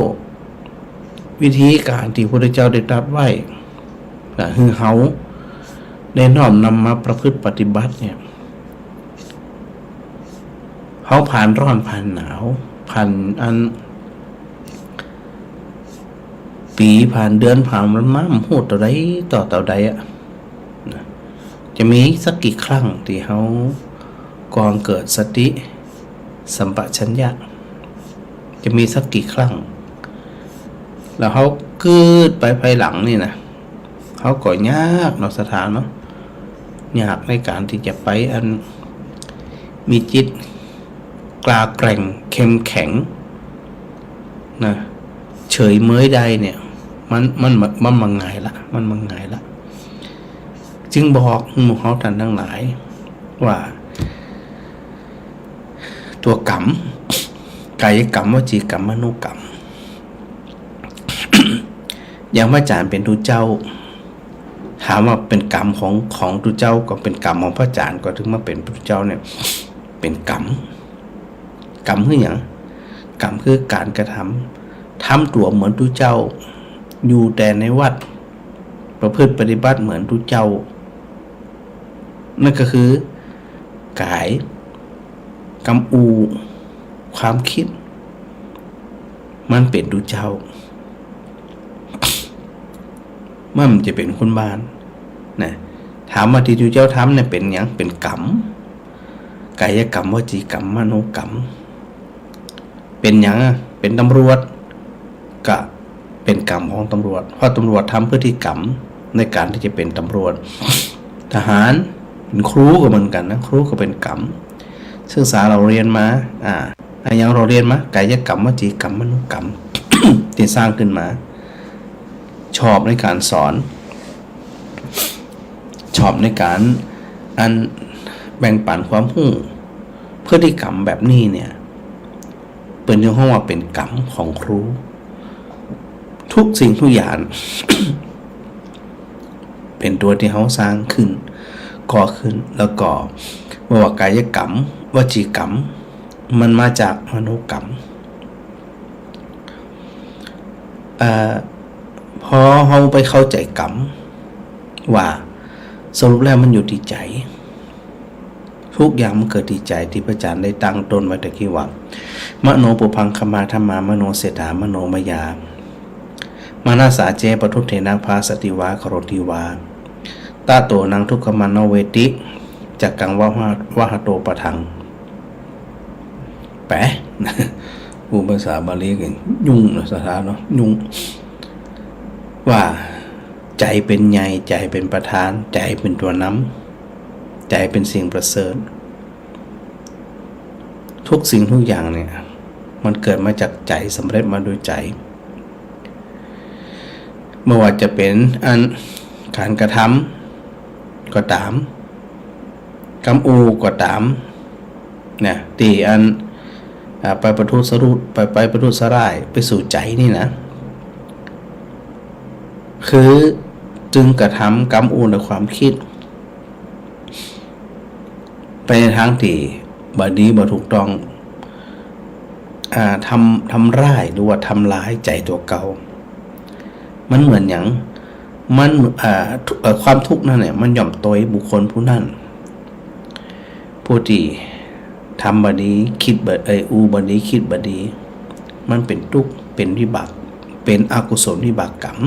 วิธีก๋านตี้พระพุทธเจ้าได้ตรัสไว้นะ หื้อเฮาได้น้อมนำมาประพฤติปฏิบัติเนี่ย เฮาผ่านร้อนผ่านหนาว ผ่านอัน ปี๋ผ่านเดือนผ่านวันมา บ่ฮู้เต้าใดต่อเต้าใดอะนะ จะมีสักกี่ครั้งตี้เฮาก่อเกิดสติสัมปชัญญะ จะมีสักกี่ครั้ง แล้วเฮาคืดไปภายหลังนี่นะ เฮาก็ยากเนาะสะดาเนาะ ยากในก๋านตี้จะไปอันมีจิตกล้าแกร่งเข้มแข็งนะ เฉยเมยได้เนี่ย มัน มัน มันบ่ง่ายละ มันบ่ง่ายละ จึงบอกหมู่เฮาต้านตังหลายว่า ตั๋วกรรม กายกรรม วจีกรรม มโนกรรม อย่างพระอาจารย์เป๋นตุ๊เจ้า ถามว่าเป๋นกรรมของ ของตุ๊เจ้า ก็เป๋นกรรมของพระอาจารย์ ก็ถึงมาเป๋นตุ๊เจ้าเนี่ย เป๋นกรรม กรรมคือหยัง กรรมคือก๋านกระทำ ทำตั๋วเหมือนตุ๊เจ้า อยู่แต่ในวัด ประพฤติปฏิบัติเหมือนตุ๊เจ้า นั่นก็คือ ก๋าย กำอู้ ความกึ๊ด มันเป๋นตุ๊เจ้า มันบ่ใจ้เป๋นคนบ้านนะ ถามว่าตี้ตุ๊เจ้าทำเนี่ยเป๋นหยัง เป๋นกรรม กายกรรม วจีกรรม มโนกรรม เป๋นหยังอะ เป๋นตำรวจ ก็เป๋นกรรมของตำรวจ เพราะตำรวจทำพฤติกรรมในก๋านตี้จะเป๋นตำรวจ ทหาร เป๋นครูก็เหมือนกั๋นนะ ครูก็เป๋นกรรม ศึกษาเล่าเรียนมา อ่า อะหยังเล่าเรียนมา กายกรรม วจีกรรม มโนกรรม ตี้สร้างขึ้นมา ชอบในก๋านสอน ชอบในก๋านอันแบ่งปั๋นความฮู้ พฤติกรรมแบบนี้เนี่ย เปิ้นจึงฮ้องว่าเป๋นกรรมของครู ทุกสิ่งทุกอย่าง เป๋นตั๋วตี้เฮาสร้างขึ้น ก่อขึ้น แล้วก็บ่ว่ากายกรรม วจีกรรม มันมาจากมโนกรรม เอ่อ พอเฮาไปเข้าใจ๋กรรม ว่าสรุปแล้วมันอยู่ตี้ใจ๋ ทุกอย่างมันเกิดตี้ใจ๋ ตี้พระอาจ๋ารย์ได้ตั้งต้นไว้ตะกี้ว่า มโนปุพพังคมาธัมมา มโนเศรษฐา มโนมยา มานะสาเจ ปะทุฏฐินะ ภาสติวา กะโรติวา ตะโต นัง ทุกขมัง นเวติ จักขัง วะหะ วะหะโต ปะทัง แปล อู้ภาษาบาลีกั๋น ยุ่งเนาะ สถาเนาะ ยุ่ง ว่าใจ๋เป๋นใหญ่ ใจ๋เป๋นประธาน ใจ๋เป๋นตั๋วนำ ใจ๋เป๋นสิ่งประเสริฐ ทุกสิ่งทุกอย่างเนี่ย มันเกิดมาจากใจ๋ สำเร็จมาโดยใจ๋ บ่ว่าจะเป๋นอันก๋านกระทำก็ต๋าม กำอู้ก็ต๋าม นะ ตี้อัน อ่า ไปประทุษรุ ไป ไปประทุษร้าย ไปสู่ใจ๋นี่นะ คือจึงกระทำกำอู้ในความกึ๊ด ไปในตางตี้บ่ดีบ่ถูกต้อง อ่า ทำ ทำร้ายหรือว่าทำลายใจ๋ตั๋วเก่า มันเหมือนหยัง มัน อ่า ทุ เอ่อ ความทุกข์นั้นเนี่ย มันย่อมตวยบุคคลผู้นั้น ผู้ตี้ทำบ่ดี กึ๊ดบ่ เอ่อ อู้บ่ดี กึ๊ดบ่ดี มันเป๋นตุ๊กข์ เป๋นวิบาก เป๋นอกุศลวิบากกรรม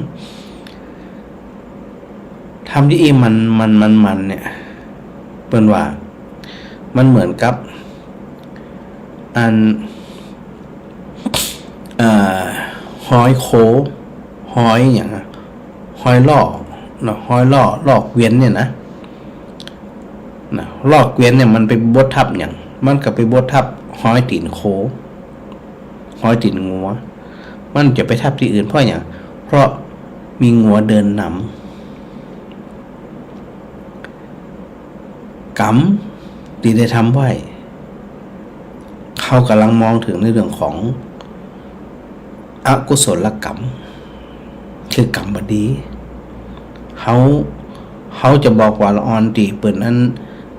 ทำตี้อี้มัน มัน มัน มันเนี่ย เปิ้นว่า มันเหมือนกับ อัน เอ่อ ฮอยโค ฮอยหยังอะ ฮอยล้อเนาะ ฮอยล้อ ล้อเกวียนเนี่ยนะ นะ ล้อเกวียนเนี่ยมันไปบดทับหยัง มันก็ไปบดทับฮอยตี๋นโค ฮอยตี๋นงัว มันจะไปทับตี้อื่นเพราะหยัง เพราะมีงัวเดินนำ กรรมตี้ได้ทำไว้ เฮาก่ำลังมองเถิงในเรื่องของอกุศลกรรม คือกรรมบ่ดี เฮา เฮาจะบอกว่าละอ่อนตี้เปิ้นอัน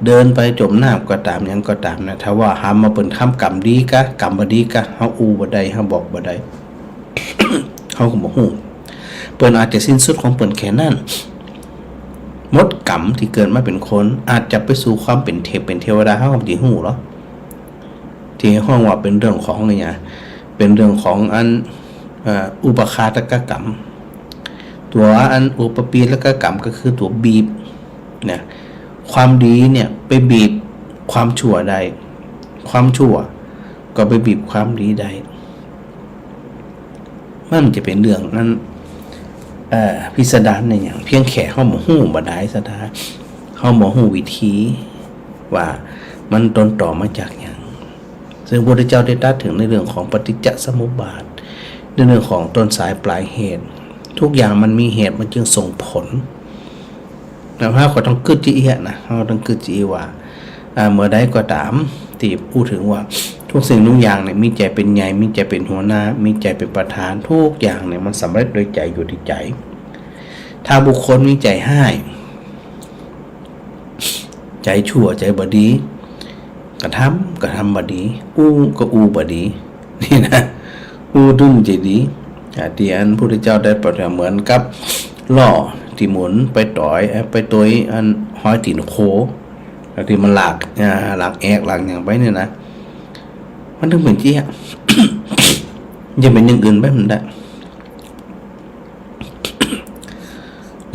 เดินไปจ๋มน้ำก็ต๋าม หยังก็ต๋ามนะ ถ้าว่าหามาเปิ้นทำกรรมดีกา กรรมบ่ดีกา เฮาอู้บ่ได้ เฮาบอกบ่ได้ เฮาก็บ่ฮู้ เปิ้นอาจจะสิ้นสุดของเปิ้นแค่นั้น หมดกรรมตี้เกิดมาเป๋นคน อาจจะไปสู่ความเป๋นเทพเป๋นเทวดา เฮาก็บ่ฮู้หรอก ตี้ฮ้องว่าเป๋นเรื่องของเนี่ย เป๋นเรื่องของอัน เอ่อ อุปฆาตกกรรม ตั๋วอันอุปปีลกกรรมก็คือตั๋วบีบนะ ความดีเนี่ยไปบีบความชั่วได้ ความชั่วก็ไปบีบความดีได้ มันจะเป๋นเรื่องอัน เอ่อ พิสดารในหยัง เพียงแค่เฮาบ่ฮู้บ่ดายศรัทธา เฮาบ่ฮู้วิธีว่ามันต้นตอมาจากหยัง ซึ่งพระพุทธเจ้าได้ตรัสเถิงในเรื่องของปฏิจจสมุปบาท ในเรื่องของต้นสายปลายเหตุ ทุกอย่างมันมีเหตุมันจึงส่งผล แล้วเฮาก็ต้องกึ๊ดจะอี้นะ เฮาต้องกึ๊ดจะอี้ว่า อ่า เมื่อใดก็ต๋ามตี้อู้เถิงว่า ทุกสิ่งทุกอย่างเนี่ยมีใจ๋เป๋นใหญ่ มีใจ๋เป๋นหัวหน้า มีใจ๋เป๋นประธาน ทุกอย่างเนี่ยมันสำเร็จโดยใจ๋ อยู่ตี้ใจ๋ ถ้าบุคคลมีใจ๋ฮ้าย ใจ๋ชั่ว ใจ๋บ่ดี กระทำ กระทำบ่ดี อู้ก็อู้บ่ดี นี่นะ อู้ตึงจะดี อ่า ตี้อันพุทธเจ้าได้เปรียบเทียบเหมือนกับล้อตี้หมุนไปตอย เอ่อ ไปตวยอันฮอยตี๋นโค ตี้มันหลาก อ่า หลากแอกหลากหยังไปเนี่ยนะ มันตึงเป๋นเจี้ย จะเป๋นอย่างอื่นไปบ่ได้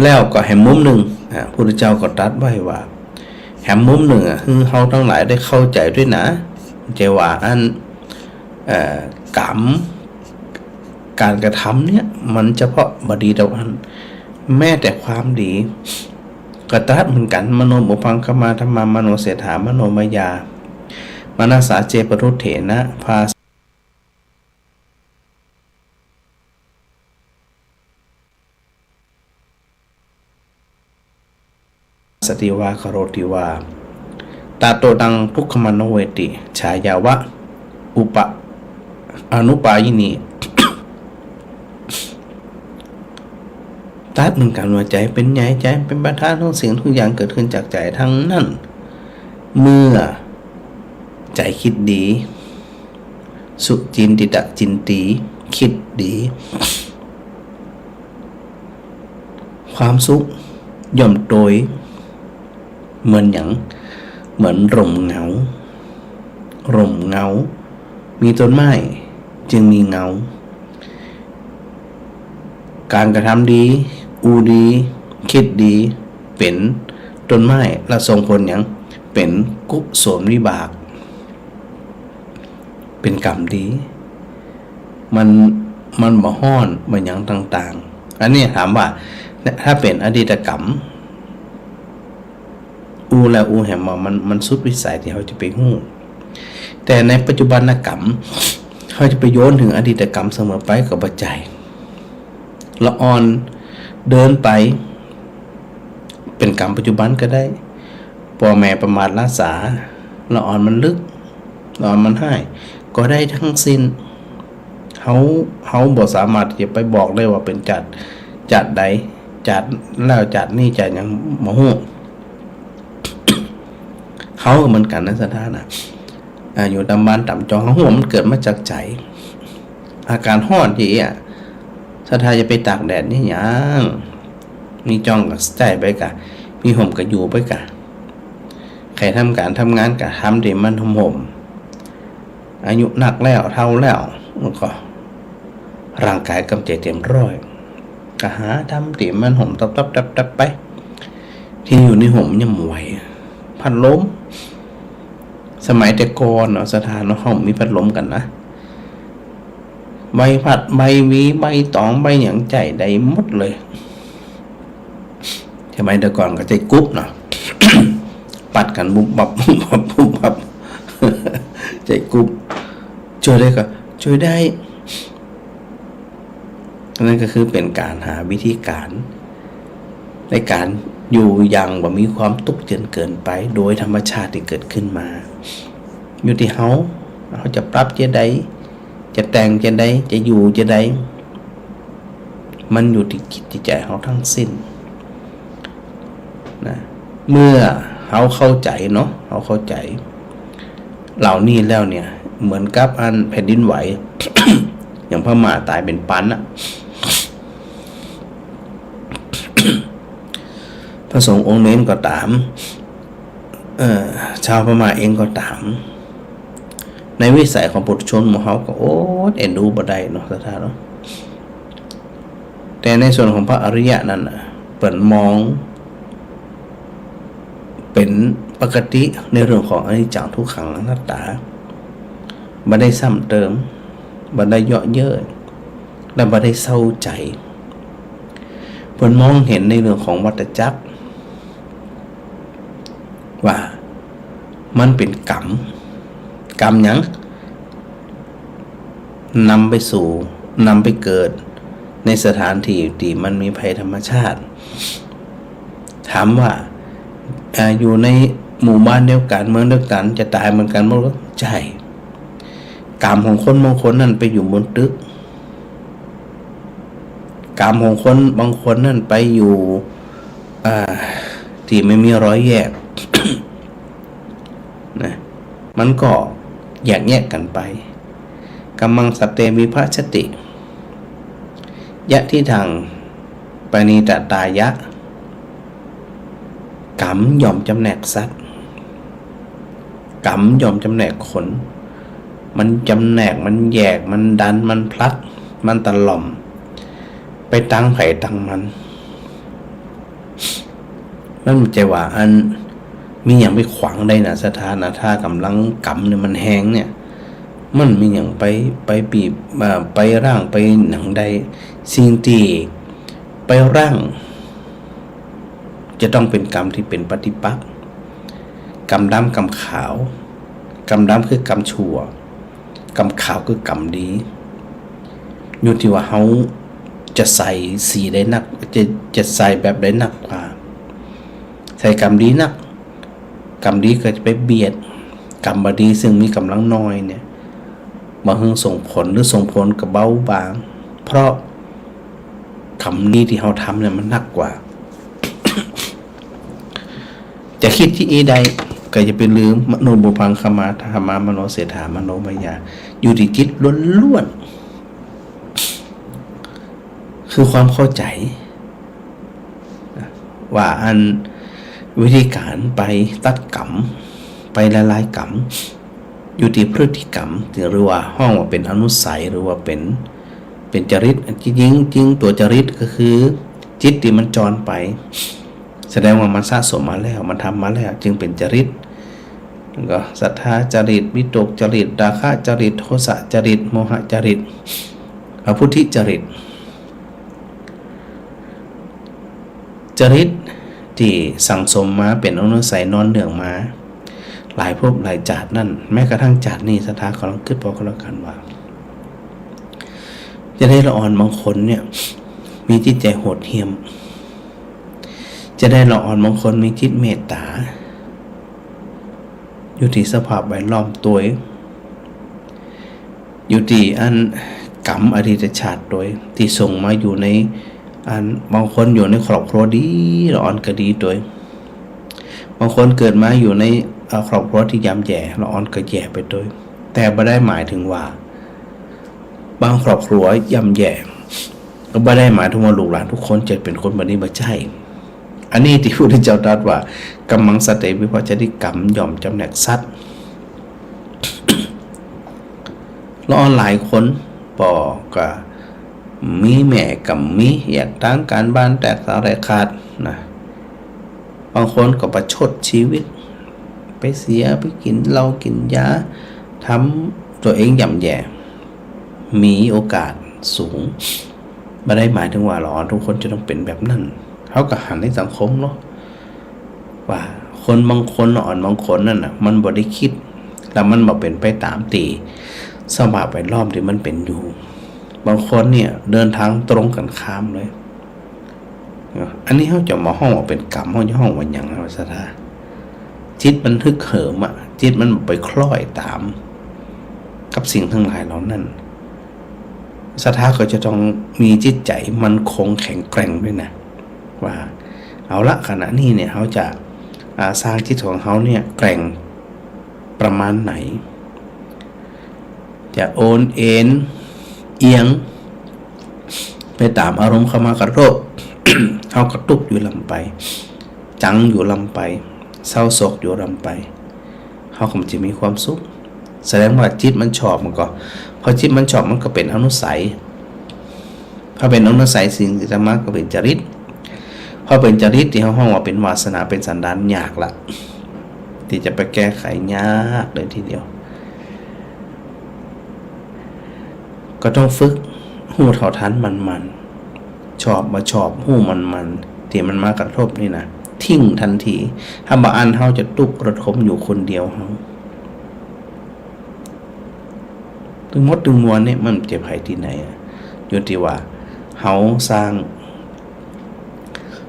แล้วก็แหมมุมนึ่ง อ่า พุทธเจ้าก็ตรัสไว้ว่า แหมมุมนึ่งอะ หื้อเฮาตังหลายได้เข้าใจ๋ตวยนะ จะว่าอัน เอ่อ กรรม ก๋านกระทำเนี่ย มันเฉพาะบ่ดีเต้าอั้น แม้แต่ความดี ก็ตรัสเหมือนกั๋น มโนปุพพังคมาธัมมา มโนเศรษฐา มโนมยา มนัสสา เจ ปะทุฏเถนะ ภา สติวา คโรติวา ตะโต ตัง ทุกขมัง นเวติ ฉายาวะ อุปะ อนุปายินี ตรัสเหมือนกั๋นว่าใจ๋เป๋นใหญ่ ใจ๋เป๋นประธาน ทุกสิ่งทุกอย่างเกิดขึ้นจากใจ๋ตังนั้น เมื่อใจ๋กึ๊ดดี สุจินติตะจินตี กึ๊ดดี ความสุขย่อมโตย เหมือนหยัง เหมือนร่มเงา ร่มเงา มีต้นไม้จึงมีเงา ก๋านกระทำดี อู้ดี กึ๊ดดี เป๋นต้นไม้ แล้วส่งผลหยัง เป๋นกุศลวิบาก เป๋นกรรมดี มัน มันบ่ฮ้อน บ่หยังต่างๆ อันนี้ถามว่า ถ้าเป๋นอดีตกรรม อู้แล้วอู้แหมว่ามัน มันสุดวิสัยตี้เฮาจะไปฮู้ แต่ในปัจจุบันกรรม เฮาจะไปโยนเถิงอดีตกรรมเสมอไปก็บ่ใจ้ ละอ่อนเดินไป เป๋นกรรมปัจจุบันก็ได้ ป้อแม่ประมาทละสา ละอ่อนมันลึก ละอ่อนมันฮ้าย ก็ได้ตังสิ้น เฮา เฮาบ่สามารถตี้จะไปบอกได้ว่าเป๋นจาติ จาติใด จาติแล้วจาตินี้จาติหยัง บ่ฮู้ เฮาก็เหมือนกั๋นนะศรัทธานะ อ่า อยู่ต๋ามบ้านต๋ามจอง เฮาฮู้ว่ามันเกิดมาจากใจ๋ อากาศฮ้อนจริงอะ ศรัทธาจะไปตากแดดเนี่ยหยัง มีจ้องก็ใจ้ไปก่า มีฮ่มก็อยู่ไปก่า ใค่ทำก๋านทำงานก็ทำตี้มันฮ่มๆ อายุนักแล้ว เฒ่าแล้ว มันก็ ร่างก๋ายกำเจยเตรียมร้อย ก็หาทำตี้มันฮ่มตับๆๆๆ ไป ตี้อยู่ในฮ่มยังบ่ไหว พัดลม สมัยแต่ก่อนเนาะ ศรัทธาเนาะ ฮ่มมีพัดลมกั๋นนะ ใบพัด ใบหวี ใบต๋อง ใบหยังใจ๊ได้หมดเลย สมัยแต่ก่อนก็ใจ๊กุ๊บเนาะ ปัดกั๋นบุบบับ บุบบับ บุบบับ ใจ๊กุ๊บ จ้วยได้ก่อ จ้วยได้ อันนั้นก็คือเป๋นก๋านหาวิธีก๋าน ในก๋านอยู่อย่างบ่มีความตุ๊กข์เจินเกินไป โดยธรรมชาติตี้เกิดขึ้นมา อยู่ตี้เฮา เฮาจะปรับจะใด จะแต่งจะใด จะอยู่จะใด มันอยู่ตี้จิตตี้ใจ๋เฮาทั้งสิ้นนะ เมื่อเฮาเข้าใจ๋เนาะ เฮาเข้าใจ๋เหล่านี้แล้วเนี่ย เหมือนกับอันแผ่นดินไหว อย่างพม่าต๋ายเป๋นปันอะ พระสงฆ์องค์นี้ก็ต๋าม เอ่อ ชาวพม่าเองก็ต๋าม ในวิสัยของปุถุชนหมู่เฮาก็อดเอ็นดูบ่ได้เนาะ ศรัทธาเนาะ แต่ในส่วนของพระอริยะนั้นน่ะ เปิ้นมองเป๋นปกติในเรื่องของอนิจจังทุกขังอนัตตา บ่ได้ซ้ำเติม บ่ได้เยาะเย้ย และบ่ได้เศร้าใจ๋ เปิ้นมองหันในเรื่องของวัฏจักร ว่ามันเป๋นกรรม กรรมหยัง นำไปสู่ นำไปเกิดในสถานตี้ตี้มันมีภัยธรรมชาติ ถามว่า อ่า อยู่ในหมู่บ้านเดียวกั๋น เมืองเดียวกั๋น จะต๋ายเหมือนกั๋นหมดเหรอ ใจ้ กรรมของคนบางคนนั้นไปอยู่บนตึก กรรมของคนบางคนนั้นไปอยู่ อ่า ตี้มันมีรอยแยก นะ มันก็แยกแยะกั๋นไป กัมมัง สัตเต วิภัจจติ ยะทิฏฐัง ปะณีตตายะ กรรมย่อมจ๋ำแนกสัตว์ กรรมย่อมจ๋ำแนกคน มันจ๋ำแนก มันแยก มันดัน มันผลัก มันตะหล่อม ไปตางใผตางมัน มันบ่ใจ้ว่าอันมีหยังไปขวางได้นะ ศรัทธานะ ถ้ากำลังกรรมเนี่ยมันแฮงเนี่ย มันมีหยังไป ไปบีบ อ่า ไปรั้ง ไปหยังได้ สิ่งตี้ไปรั้ง จะต้องเป๋นกรรมตี้เป๋นปฏิปักษ์ กรรมดำกรรมขาว กรรมดำคือกรรมชั่ว กรรมขาวคือกรรมดี อยู่ตี้ว่าเฮาจะใส่สีใดนัก จะ จะใส่แบบใดนักกว่า ใส่กรรมดีนัก กรรมดีก็จะไปเบียด กรรมบ่ดีซึ่งมีก๋ำลังน้อยเนี่ย บ่หื้อส่งผลหรือส่งผลก็เบาบาง เพราะกรรมดีตี้เฮาทำเนี่ยมันนักกว่า จะกึ๊ดจะอี้ได้ ก็อย่าไปลืม มโนปุพพัง ขมา ธรรมา มโนเศรษฐา มโนมยา อยู่ตี้จิตล้วนๆ คือความเข้าใจ๋ ว่าอันวิธีก๋านไปตัดกรรม ไปละลายกรรม อยู่ตี้พฤติกรรม หรือว่าฮ้องว่าเป๋นอนุสัย หรือว่าเป๋น เป๋นจริต จริงๆ จริง ตั๋วจริตก็คือจิตตี้มันจรไป แสดงว่ามันสะสมมาแล้ว มันทำมาแล้ว จึงเป๋นจริต ก็สัทธาจริต วิตกจริต ราคะจริต โทสะจริต โมหะจริต อภุตถิจริต จริตตี้สั่งสมมาเป๋นอนุสัยนอนเนื่องมา หลายภพหลายจาตินั้น แม้กระทั่งจาตินี้ ศรัทธาขอลองกึ๊ดผ่อก็แล้วกั๋นว่า จะได้ละอ่อนบางคนเนี่ย มีจิตใจ๋โหดเหี้ยม จะได้ละอ่อนบางคนมีจิตเมตต๋า อยู่ตี้สภาพแวดล้อมตวย อยู่ตี้อันกรรมอดีตชาติตวย ตี้ส่งมาอยู่ในอัน บางคนอยู่ในครอบครัวดี ละอ่อนก็ดีตวย บางคนเกิดมาอยู่ใน เอ่อ ครอบครัวตี้ย่ำแย่ ละอ่อนก็แย่ไปตวย แต่บ่ได้หมายถึงว่า บางครอบครัวย่ำแย่ ก็บ่ได้หมายถึงว่าลูกหลานทุกคนจะเป๋นคนแบบนี้ บ่ใจ้ อันนี้ตี้พระพุทธเจ้าตรัสว่า กัมมัง สัตเต วิภัจจติ กรรมย่อมจ๋ำแนกสัตว์ ละอ่อนหลายคน ปอก็ มีแม่ก็มี แยกตางก๋านบ้านแตกสาแหรกขาดนะ บางคนก็ประชดชีวิต ไปเสีย ไปกิ๋นเหล้ากิ๋นยา ทำตั๋วเองย่ำแย่ มีโอกาสสูง บ่ได้หมายเถิงว่า อ๋อ ทุกคนจะต้องเป๋นแบบนั้น เฮาก็หันในสังคมเนาะ ว่าคนบางคน อ่อนบางคนนั่นน่ะ มันบ่ได้กึ๊ด แล้วมันบ่เป๋นไปต๋ามตี้สภาพแวดล้อมตี้มันเป๋นอยู่ บางคนเนี่ยเดินตางตรงกั๋นข้ามเลย อันนี้เฮาจะบ่ฮ้องว่าเป๋นกรรม เฮาจะฮ้องว่าหยังนะศรัทธา จิตมันฮึกเหิมอะ จิตมันไปคล้อยต๋ามกับสิ่งตังหลายเหล่านั้น ศรัทธาก็จะต้องมีจิตใจ๋มั่นคงแข็งแกร่งด้วยนะ ว่า เอาละ ขณะนี้เนี่ย เฮาจะ อ่า สร้างจิตของเฮาเนี่ยแกร่งประมาณไหน จะโอนเอนเอียงไปต๋ามอารมณ์เข้ามากระทบ เฮาก็ตุ๊กอยู่ลำไป จังอยู่ลำไป เศร้าโศกอยู่ลำไป เฮาก็บ่จะมีความสุข แสดงว่าจิตมันชอบมันก็ พอจิตมันชอบมันก็เป๋นอนุสัย พอเป๋นอนุสัย สิ่งตี้ต๋ามมาก็เป๋นจริต พอเป๋นจริตตี้เฮาฮ้องว่าเป๋นวาสนา เป๋นสันดาน ยากละ ตี้จะไปแก้ไข ยากเลยทีเดียว ก็ต้องฝึกฮู้เท่าทันมันๆ ชอบบ่ชอบ ฮู้มันๆ ตี้มันมากระทบนี่นะ ทิ้งตันที ถ้าบ่อั้นเฮาจะตุ๊กข์ระทมอยู่คนเดียวเฮา ตึงหมดตึงมวลเนี่ยมันจะไปตี้ไหนอะ อยู่ตี้ว่าเฮาสร้าง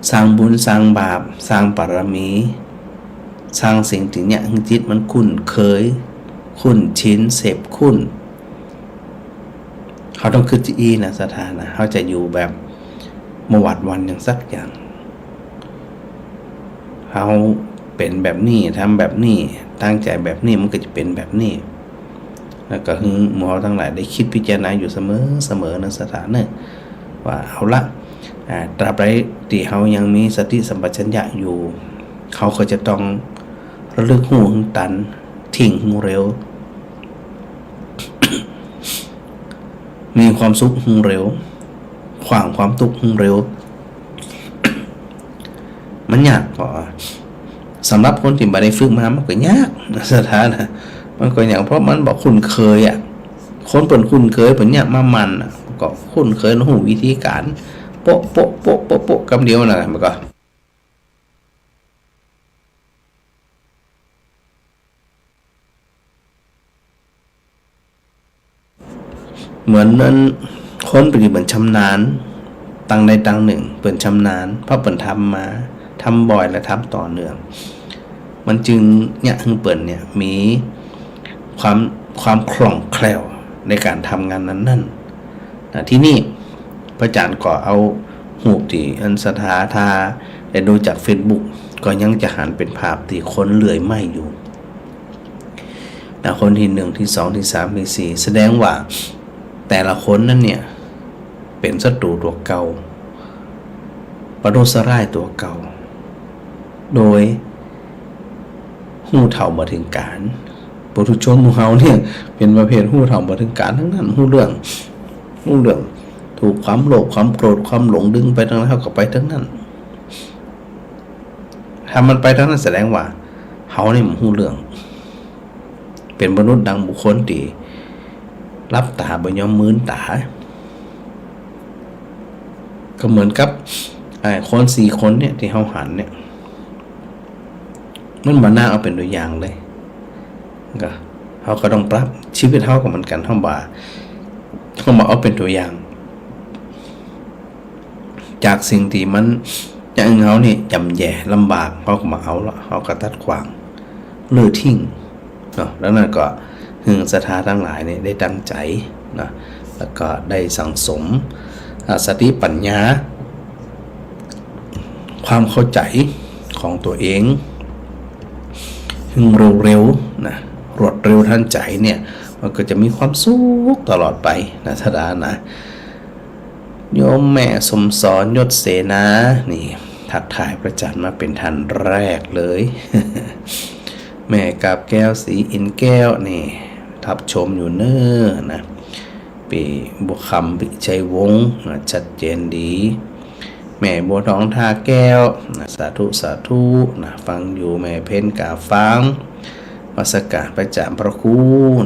สร้างบุญ สร้างบาป สร้างบารมี สร้างสิ่งตี้เยียะหื้อจิตมันคุ้นเคย คุ้นชิน เสพคุ้น เฮาต้องกึ๊ดจะอี้นะศรัทธานะ เฮาจะอยู่แบบบ่หวาดหวั่นหยังสักอย่าง เฮาเป๋นแบบนี้ ทำแบบนี้ ตั้งใจ๋แบบนี้ มันก็จะเป๋นแบบนี้ แล้วก็หื้อหมู่เฮาตังหลายได้กึ๊ดพิจารณาอยู่เสมอๆ นะศรัทธาเนอะ ว่าเอาละ อ่า ตราบใดตี้เฮายังมีสติสัมปชัญญะอยู่ เฮาก็จะต้องระลึกฮู้หื้อตัน ทิ้งหื้อเร็ว มีความสุขหื้อเร็ว ขว้างความตุ๊กข์หื้อเร็ว มันยาก ก็สำหรับคนตี้บ่ได้ฝึกมา มันก็ยากนะศรัทธานะ มันก็ยาก เพราะมันบ่คุ้นเคยอะ คนเปิ้นคุ้นเคย เปิ้นเยียะมาหมั่นอะ ก็คุ้นเคย ฮู้วิธีก๋าน โป๊ะ โป๊ะ โป๊ะ โป๊ะ โป๊ะ กำเดียวนั่นแหละ มันก็ เหมือนนั้น คนเปิ้นตี้เปิ้นชำนาญ ตังใดตังนึ่ง เปิ้นชำนาญ เพราะเปิ้นทำมา ทำบ่อยและทำต่อเนื่อง มันจึงเยียะหื้อเปิ้นเนี่ยมีความ ความคล่องแคล่วในก๋านทำงานนั้นๆ นะ ตี้นี่พระอาจ๋ารย์ก็เอาฮูปตี้อันศรัทธา ถ้าได้ดูจากเฟซบุ๊ก ก็ยังจะหันเป๋นภาพตี้คนเลื่อยไม้อยู่ นะ คนตี้นึ่ง ตี้สอง ตี้สาม ตี้สี่ แสดงว่าแต่ละคนนั้นเนี่ย เป๋นศัตรูตั๋วเก่า ประทุษร้ายตั๋วเก่า โดยฮู้เท่าบ่เถิงก๋าน ปุถุชนหมู่เฮาเนี่ย เป๋นประเภทฮู้เท่าบ่เถิงก๋านตังนั้น ฮู้เรื่อง ฮู้เรื่อง ถูกความโลภ ความโกรธ ความหลงดึงไปตางใด เฮาก็ไปตางนั้น ถ้ามันไปตางนั้นแสดงว่าเฮานี่บ่ฮู้เรื่อง เป๋นมนุษย์ดังบุคคลตี้หลับต๋าบ่ยอมมืนต๋า ก็เหมือนกับ ไอ้คนสี่คนเนี่ยตี้เฮาหันเนี่ย มันบ่น่าเอาเป๋นตั๋วอย่างเลย ก็ เฮาก็ต้องปรับ ชีวิตเฮาก็เหมือนกั๋น เฮาบ่ เฮาบ่เอาเป๋นตั๋วอย่าง จากสิ่งตี้มันจะหื้อเฮานี่ย่ำแย่ลำบาก เฮาก็บ่เอาละ เฮาก็ตัดขว้าง รื้อทิ้ง เนาะ ดังนั้นก็หื้อศรัทธาตังหลายนี่ได้ตั้งใจ๋ เนาะ แล้วก็ได้สั่งสม อ่า สติปัญญา ความเข้าใจ๋ของตั๋วเอง หื้อเร็วๆ นะ รวดเร็วทันใจ๋เนี่ย มันก็จะมีความสุขตลอดไปนะศรัทธานะ โยมแม่สมสร ยศเสนา นี่ ทักทายพระอาจ๋ารย์มาเป๋นท่านแรกเลย แม่กาบแก้ว ศรีอินทร์แก้ว นี่ ทับชมอยู่เน้อนะ ปี้บัวคำ วิชัยวงศ์ นะ ชัดเจนดี แม่บัวทอง ท่าแก้ว นะ สาธุ สาธุ นะ ฟังอยู่ แม่เพ็ญ กาบฟาง นมัสการพระอาจารย์พระครู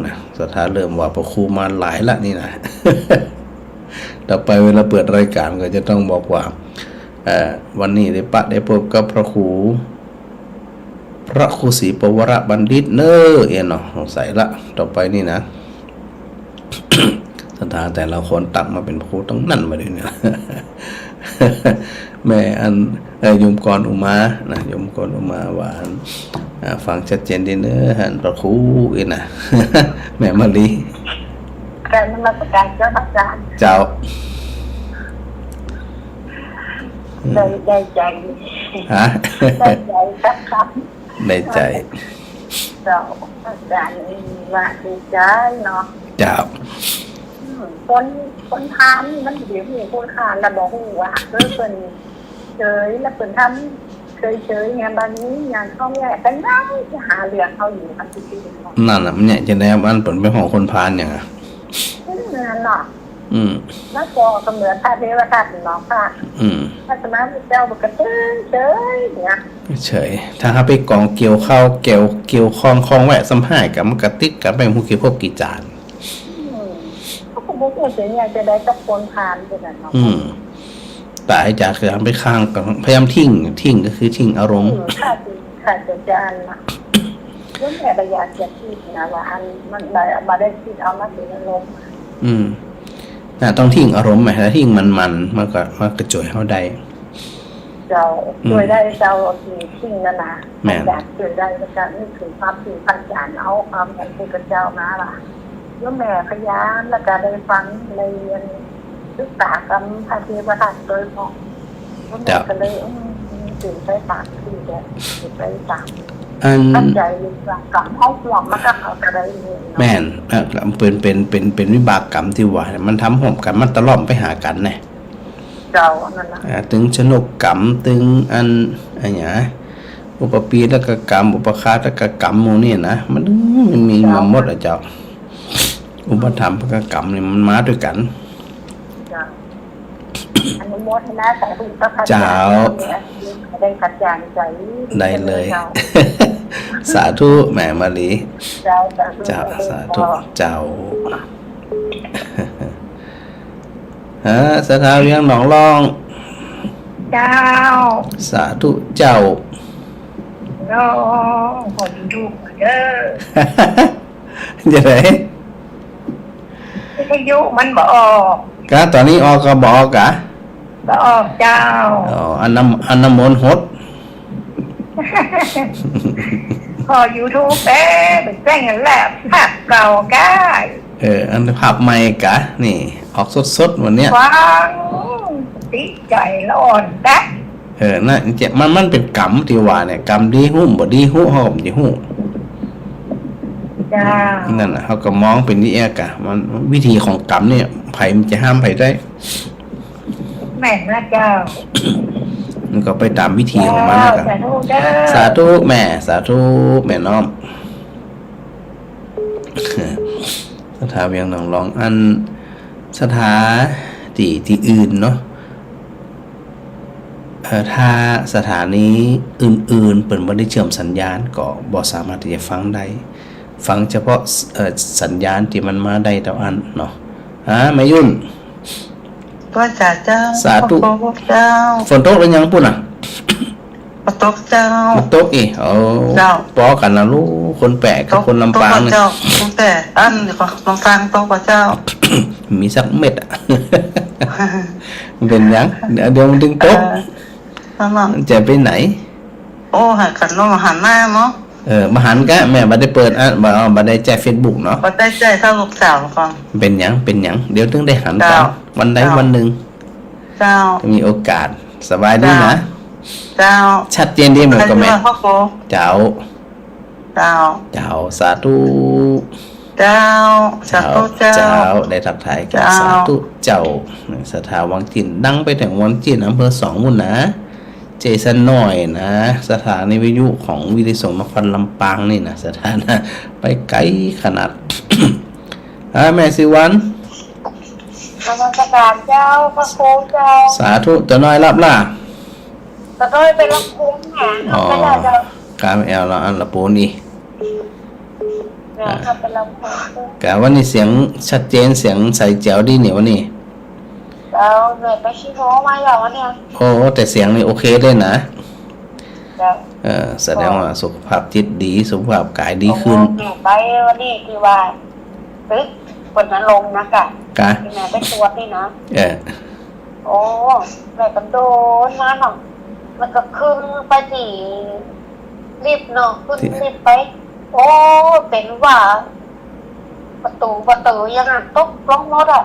นะ ศรัทธาเริ่มว่าพระครูมาหลายละนี่นะ ต่อไปเวลาเปิดรายการก็จะต้องบอกว่า เอ่อ วันนี้ได้ปะ ได้พบกับพระครู พระครูศรีปวรบัณฑิตเน้อ เอ็นเนาะ สงสัยละ ต่อไปนี่นะ ศรัทธาแต่ละคนตักมาเป๋นพระครูตังนั้นมาเดี๋ยวนี้ แม่อัน เอ่อ โยมกรอุมา นะ โยมกรอุมาว่าอัน อ่า ฟังชัดเจนดีเน้อ หันพระครูอีกนะ แม่มะลิ กราบนมัสการเจ้าพระอาจารย์ เจ้า ได้ ได้ใจ๋ ฮะ ได้ใจ๋ครับ ครับ ได้ใจ๋ เจ้า อาจารย์ว่าดีใจ๋เนาะ เจ้า อืม คน คนพาลนี่มันเดี๋ยวนี้คนพาลละบ่ฮู้ว่า เออ เปิ้นเฉย แล้วเปิ้นทำเฉยๆ เนี่ย บางทีอย่างเขาเนี่ย เปิ้นได้จะหาเรื่องเขาอยู่ครับ จริงๆ เนาะ นั่นน่ะ มันเนี่ยจะได้ มันเปิ้นเป๋นของคนพาลหยังอะ อืม นั่นเนาะ อืม แล้วก็เหมือนพระเทวทัตเนาะค่ะ อืม พระสมณพุทธเจ้ามันก็เฉยๆ เนี่ย เฉย ถ้าเฮาไปก๋องเกี่ยวข้าว เกี่ยว เกี่ยวข้อง ข้องแวะซ้ำฮ้ายกั๋น มันก็ติดกั๋นไปฮู้กี่ภพกี่จาติ อืม เขาก็บ่ฮู้จะเนี่ยจะได้กับคนพาลเป๋นอันเนาะ อืม ต๋ายจากก๋านไปข้างกั๋น พยายามทิ้ง ทิ้งก็คือทิ้งอารมณ์ อืม ค่ะ ค่ะ อาจารย์นะ แล้วแม่ก็อยากจะคิดนะว่าอันมันได้ มาได้คิดเอามาเป๋นอารมณ์ อืม น่ะ ต้องทิ้งอารมณ์ไหม ถ้าทิ้งมันๆ มันก็ มันก็จ้วยเฮาได้ เจ้า อืม จ้วยได้เจ้า เอาสิ่งทิ้งนั่นนะ แม่น อยากจ้วยได้ แล้วก็นึกถึงความจริงพระอาจารย์ เอาความของพระพุทธเจ้ามาล่ะ แล้วแม่พยายาม แล้วก็ได้ฟัง ได้เรียนศึกษากับพระเทวทัตโดยตรง แล้วแม่ เจ้า ก็เลย อืม ถึงไปตามที่แบบ ถึงไปตาม อัน ตั้งใจ๋อยู่ว่าก๋รรมเฮาร่วมมากับเขาก็ได้เรียนเนาะ แม่น เอ่อ เป๋น เป๋น เป๋น เป๋นวิบากกรรมตี้ว่า มันทำร่วมกั๋น มันตะล่อมไปหากั๋นไง เจ้า อันนั้นนะ อ่า ตึงชนกกรรม ตึงอัน อันหยัง อุปปีณกกรรม อุปฆาตกกรรม หมู่นี้นะ มัน มันมี เจ้า มาหมดอะเจ้า อุปธรรมภกกรรมนี่มันมาตวยกั๋น เจ้า อนุโมทนาสาธุกับพระอาจารย์ เจ้า เนี่ย ได้กระจ่างใจ๋ ได้เลย เจ้า สาธุ แม่มะลิ เจ้า สาธุ เจ้า สาธุ เจ้า เจ้า ฮะ ศรัทธาเวียงหนองล่อง เจ้า สาธุเจ้า โอ้ คนถูกเด้อ จะได วิทยุมันบ่ออก กะ ต๋อนนี้ออกกะบ่ออกกะ บ่ออกเจ้า อ๋อ อันน้ำ อันน้ำมนต์หด ขอยูทูบเอ้ย ไปแจ้งกันแหละ ภาพเก่าก้า เออ อันภาพใหม่กะ นี่ ออกสดๆ วันเนี้ย ฟัง ติดใจ๋ละอ่อนกะ เออ นั่นเจ้า มัน มันเป๋นกรรมตี้ว่าเนี่ย กรรมดีฮู้ บ่ดีฮู้ เฮาก็บ่ฮู้ เจ้า นั่นน่ะ เฮาก็มองเป๋นตี้แอกอะ มัน วิธีของกรรมเนี่ย ใผมันจะห้ามใผได้ แม่นนะเจ้า มันก็ไปต๋ามวิธีของมันนะ เจ้า กะ สาธุเด้อ สาธุแม่ สาธุแม่น้อม ศรัทธาเวียงหนองล่อง อันศรัทธาตี้ ตี้อื่นเนาะ เอ่อ ถ้าสถานีอื่นๆ เปิ้นบ่ได้เชื่อมสัญญาณ ก็บ่สามารถตี้จะฟังได้ ฟังเฉพาะ เอ่อ สัญญาณตี้มันมาได้เต้าอั้นเนาะ อ่า แม่ยุ่น พระอาจารย์เจ้า สาธุ ขอบคุณเจ้า ฝนตกหรือยังปุ้นน่ะ บ่ตกเจ้า บ่ตกอีก โอ้ เจ้า ปอกั๋นนะลูก คนแปะกับคนลำปางเนี่ย ตกบ่เจ้า คนแปะ อันนี้ก็ลำปางตกบ่เจ้า มีสักเม็ดอะ มันเป๋นหยัง เดี๋ยว เดี๋ยวมันตึงตก เออ นั่นน่ะ มันจะไปไหน โอ้ หันกั๋นเนาะ หันหน้าเนาะ เออ บ่หันกะ แม่บ่ได้เปิด อ่ะ บ่ บ่ได้ใจ๊เฟซบุ๊กเนาะ บ่ได้ใจ๊ ถ้าลูกสาวก่อน เป๋นหยัง เป๋นหยัง เดี๋ยวตึงได้หันกั๋น เจ้า วันใด เจ้า วันนึ่ง เจ้า มีโอกาส สบายดีนะ เจ้า เจ้า ชัดเจนดีหมดกะแม่ เจ้า เจ้า เจ้า สาธุ เจ้า สาธุเจ้า เจ้า ได้ทักทายกั๋น เจ้า สาธุเจ้า ศรัทธาวังจิ่น ดังไปเถิงวังจิ่น อำเภอสอง ปู้นนะ เจสันน้อยนะ สถานีวิทยุของวิทยุสงฆ์นครลำปางนี่นะ ศรัทธานะ ไปไก๋ขนาด อ่า แม่ศรีวรรณ นมัสการเจ้า พระครูเจ้า สาธุ ตาน้อยหลับละ ตาน้อยไปลำพูนนะ อ๋อ ไปแล้วเจ้า กาแอลละอันละปูนอี่ แม่ก็ไปลำพูน กาวันนี้เสียงชัดเจน เสียงใสแจ๋วดีเนี่ยวันนี้ เจ้า แม่ไปขี้โม้มาแล้ววันเนี้ย โอ้ แต่เสียงนี่โอเคเลยนะ เจ้า เออ แสดงว่าสุขภาพจิตดี สุขภาพกายดีขึ้น โอ้ แม่ไปวันนี้ที่ว่าตึกเปิ้นมาลงนะกะ กะ ที่แม่ไปตรวจนี่นะ เออ โอ้ แม่ก็โดนมาเนาะ แล้วก็ขึ้นไปตี้ลิฟต์เนาะ ขึ้น ตี้ลิฟต์ไป โอ้ เป๋นว่า ประตู๋ ประตู๋ยังอะ ตกลงหมดอะ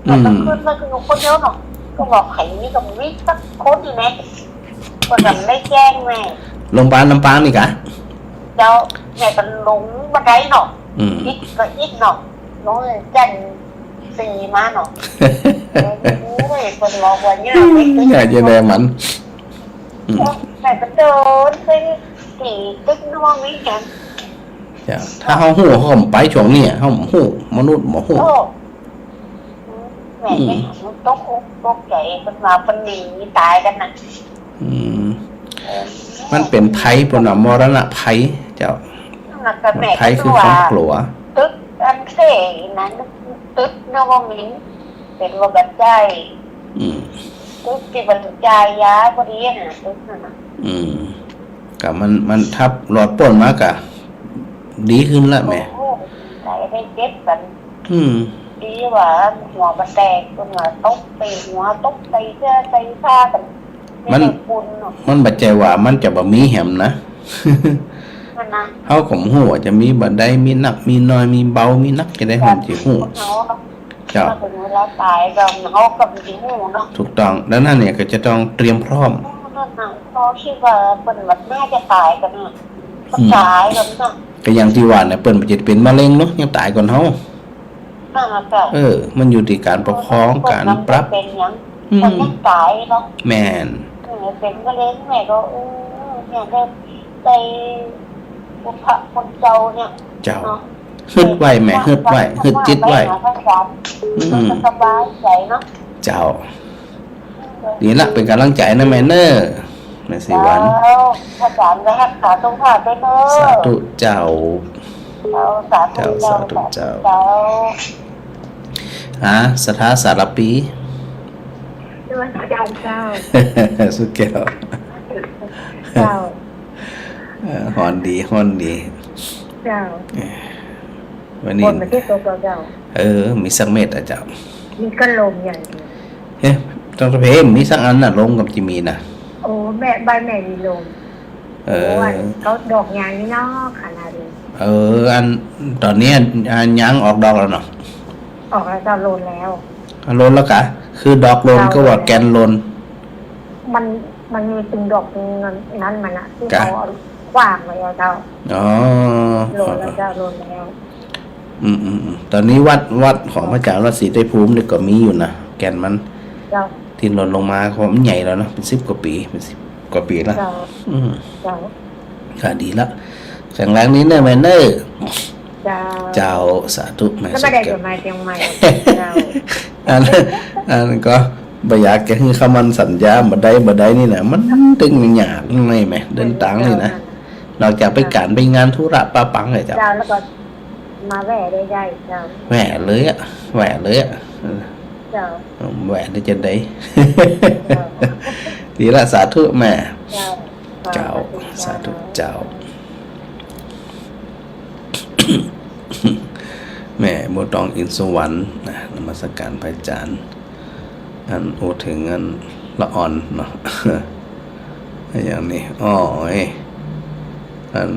อืม แล้วก็ขึ้นไปอยู่คนเดียวเนาะ ก็บอกใผมีก็บ่มีสักคนนี่แหละ ก็ยังได้แจ้งแม่ โรงพยาบาลลำปางนี่กะ เจ้า แม่ก็ลงบันไดเนาะ อืม อิดก็อิดเนาะ ลงจั้นสี่มาเนาะ โอ้ย เปิ้นบอกว่าเนี่ย อืม อยากจะแลมัน อืม แม่ก็เดินไปตี้ตึกน้องนี่แหม เจ้า ถ้าเฮาฮู้ เฮาก็บ่ไปช่วงนี้ เฮาบ่ฮู้ มนุษย์บ่ฮู้ โอ้ แม่ อืม ตกอกตกใจ๋ เปิ้นว่าเปิ้นหนีต๋ายกั๋นน่ะ อืม เออ มันเป๋นภัย เปิ้นว่ามรณะภัย เจ้า นั่นน่ะ ก็แม่ ภัยคือความกลัว ตึกอันเซ่นั้น ตึกนวมินทร์ เป๋นว่าบ่าใจ้ อืม ตึกตี้บ่าใจ้ยาพอดีน่ะ ตึกนั้นน่ะ อืม ก็มัน มันถ้าหลอดป๊นมาก็ดีขึ้นละแม่ โอ้ ใจ๋ได้เจ็บกั๋น อืม ดีว่าหัวบ่าแตก เปิ้นว่าตกใส่หัว ตกใส่เสื้อ ใส่ผ้ากั๋น มัน ไม่ได้ปูนเนาะ มันบ่ใจ้ว่ามันจะบ่มีแหมนะ นั่นนะ เฮาก็บ่ฮู้ว่าจะมีบ่าใด มีนัก มีน้อย มีเบา มีนัก จะได้ เฮาจะฮู้ คนเฮาเนาะ เจ้า ถ้าเปิ้นเวลาต๋ายก็เฮาก็บ่ฮู้เนาะ ถูกต้อง ดังนั้นเนี่ยก็จะต้องเตรียมพร้อม นั่นน่ะ เฮาคิดว่าเปิ้นบ่น่าจะต๋ายกั๋นน่ะ อืม ต๋ายกั๋นน่ะ ก็อย่างตี้ว่าเนี่ย เปิ้นบ่ใจ้เป๋นมะเร็งเนาะ ยังต๋ายก่อนเฮา นั่นน่ะเจ้า เออ มันอยู่ตี้ก๋านปกครอง ก๋านปรับ เปิ้นยังบ่เป๋นหยัง อืม เปิ้นยังต๋ายเนาะ แม่น เออ เป๋นมะเร็งแม่ก็ เออ เนี่ย ได้ ได้บุญพระคุณเจ้าเนี่ย เจ้า เนาะ ฮึดไว้แม่ ฮึดไว้ ฮึดจิตไว้ อืม สบายใจ๋เนาะ เจ้า นี่ละ เป๋นก๋ำลังใจ๋นะแม่เน่อ แม่ศรีวรรณ เจ้า พระอาจ๋ารย์ก็ฮักษาสุขภาพด้วยเน่อ สาธุเจ้า เจ้า สาธุ เจ้า เจ้า สาธุเจ้า เจ้า อ่า ศรัทธาสารภี นมัสการเจ้า สุดแก้ว เจ้า เออ ฮ้อนดี ฮ้อนดี เจ้า เออ วันนี้ ฝนมันจะตกแล้วเจ้า เออ มีสักเม็ดอะเจ้า มีก็ลมอย่างเดียว เอ๊ะ ต้องเพมมีสักอันน่ะ ลมก็บ่มีนะ โอ้ แม่ บ้านแม่มีลม เออ โอ้ อันเขาดอกยางนี่เนาะ ขนาดนี้ เออ อัน ต๋อนนี้ อัน ยางออกดอกแล้วเนาะ ออกแล้วเจ้า หล่นแล้ว หล่นแล้วกะ คือดอกหล่น เจ้า ก็ว่าแก่นหล่น มัน มันมีตึงดอกนั้นมันอะ ตี้ กะ เขาเอาขว้างไว้อะเจ้า อ๋อ หล่นแล้วเจ้า หล่นแล้ว อืม อืม อืม ต๋อนนี้วัด วัดของพระอาจ๋ารย์วัดศรีไตรภูมินี่ก็มีอยู่นะ แก่นมัน เจ้า ตี้หล่นลงมา เพราะมันใหญ่แล้วเนาะ เป๋นสิบกว่าปี๋ เป๋นสิบกว่าปี๋แล้ว เจ้า อืม เจ้า ก็ดีละ แข็งแรงดีเน่อแม่เน่อ เจ้า เจ้า สาธุแม่ แล้วบ่ได้ สุดแก้ว จะมาเจียงใหม่ เจ้า อัน อันก็บ่อยากจะหื้อคำมั่นสัญญา บ่ได้ บ่ได้นี่นะ มันตึงยากหน่อยแม่ เดินตางนี่นะ เจ้า นอกจากไปก๋านไปงานธุระปะปังเลยเจ้า เจ้า แล้วก็มาแวะได้ ได้เจ้า แวะเลยอะ แวะเลยอะ เออ เจ้า แวะได้จะได้ เจ้า ดีละ สาธุแม่ เจ้า เจ้า สาธุเจ้า แม่บัวตอง อินทร์สุวรรณนะ นมัสการพระอาจ๋ารย์ อันอู้เถิงอันละอ่อนเนาะ อย่างนี้ อ้อ เอ้ย อัน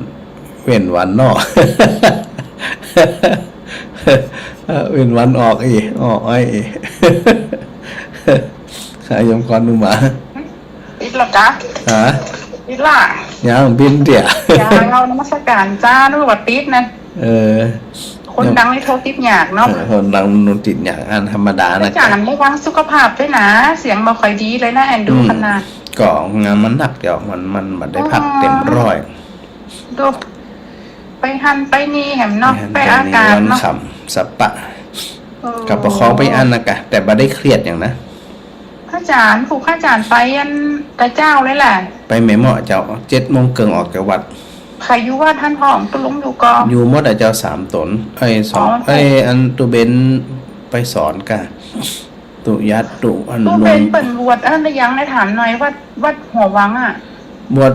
เว้นวันเนาะ เว้นวันออกอีก อ้อ อ้อยอีก ขายมก่อนดูหมา ติดละกะ ฮะ ติดละ ยังบินเดี๋ยว ยัง เอานมัสการจ้า นึกว่าติดนะ เออ คนดังนี่โทรติดยากเนาะ เออ คนดังมันติดยาก อันธรรมดานะ อาจ๋ารย์ระวังสุขภาพด้วยนะ เสียงบ่ค่อยดีเลยนะ แอนดู อืม ขนาด ก็งานมันหนักเดี๋ยว มัน มันบ่ได้พักเต็มร้อย ดู ไปหั้นไปนี่แหมเนาะ ไปหั้นไปนี่ ไปอากาศเนาะ วันค่ำสะปะ อ ก็ประคองไปอั้นนะกะ แต่บ่ได้เครียดหยังนะ พระอาจารย์ ผู้พระอาจารย์ไปอั้นแต่เจ๊าเลยแหละ ไปแหมเมาะเจ้า เจ็ดโมงเกิ่งออกจากวัด ใผอยู่วัดหั้นพ่อง ตุ๊ลุงอยู่ก่อ อยู่หมดอะเจ้า สามต๋น เอ้ย สอง อ๋อ เอ้ย อันตุ๊เบนไปสอนกะ ตุ๊ยัด ตุ๊อัน ตุ๊เบน ลุง เปิ้นบวชอันนั้นหรือยังนะ ถามหน่อย วัด วัดหัววังอะ บวช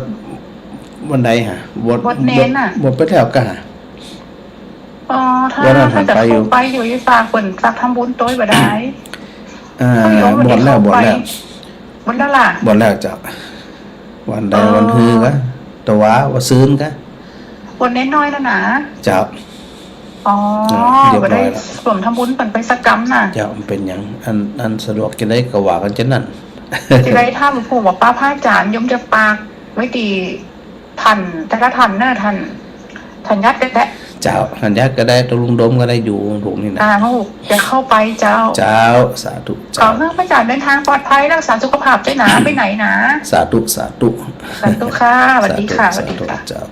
วันใดฮะ บวช บวชเณรน่ะ บวช บวชไปแล้วกะ อ๋อ ถ้า วันนั้นหันไปอยู่ ถ้าจะเข้าไปอยู่ จะฝากเปิ้นฝากทำบุญตวยบ่ได้ อ่า เขาโยม บวชแล้ว วันนี้เข้าไป บวชแล้ว บวชแล้วล่ะ บวชแล้วเจ้า วันใด อ๋อ วันฮือกะ ตะวา วันซืนกะ บวชเณรน้อยน่ะนะ เจ้า อ๋อ อ่า เรียบร้อยแล้ว บ่ได้สวมทำบุญเปิ้นไปสักกำน่ะ เจ้า มันเป๋นหยัง อัน อันสะดวกจะใดก็ว่ากั๋นจะนั้น จะใดถ้าหมู่ป้าพระอาจารย์ โยมจะฝากไว้ตี้ ท่าน แต่ละท่านเนอะ ท่าน ท่านยัดก็ได้ เจ้า ท่านยัดก็ได้ ตุ๊ลุงดมก็ได้ อยู่ตรงนี้นะ อ่า ลูกจะเข้าไปเจ้า เจ้า สาธุ ขอ เจ้า หื้อพระอาจารย์เดินทางปลอดภัย รักษาสุขภาพตวยนะ ไปไหนนะ สาธุ สาธุ สาธุค่ะ สวัสดีค่ะ สาธุ สวัสดีค่ะ สาธุ เจ้า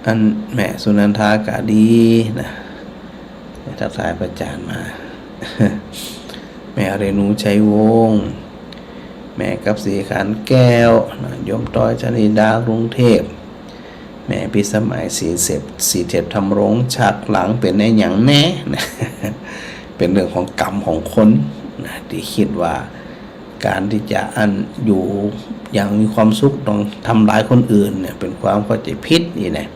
อันแม่สุนันทากะดีนะ ทักทายพระอาจารย์มา แม่เรนูชัยวงศ์ แม่กับศรีขานแก้วนะ โยมต้อยชนิดากรุงเทพฯ แม่พิสมัย ศรีเสพ ศรีเทพธรรมรงค์ ฉากหลังเป๋นอะหยังแน่ เป๋นเรื่องของกรรมของคนนะ ตี้กึ๊ดว่า ก๋านตี้จะอันอยู่อย่างมีความสุขต้องทำลายคนอื่นเนี่ย เป๋นความเข้าใจ๋ผิดนี่นะ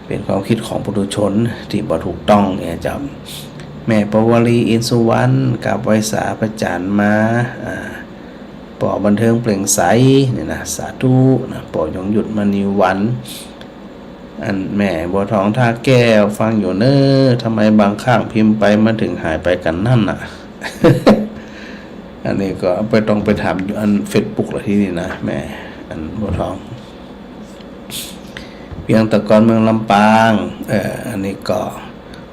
เป๋นความกึ๊ดของปุถุชนตี้บ่ถูกต้องเนี่ยเจ้า แม่ปวลี อินทร์สุวรรณ กราบไหว้สาพระอาจารย์มา อ่า ป้อบันเทิงเปล่งใสเนี่ยนะ สาธุนะ ป้อยงยุทธ มณีวรรณ อันแม่บัวทองท่าแก้ว ฟังอยู่เน้อ ทำไมบางครั้งพิมพ์ไปมันถึงหายไปกั๋นนั้นน่ะ อันนี้ก็ไปต้องไปถามอยู่อันเฟซบุ๊กละทีนี้นะ แม่ อันบัวทอง เวียงตะกอน เมืองลำปาง เอ่อ อันนี้ก็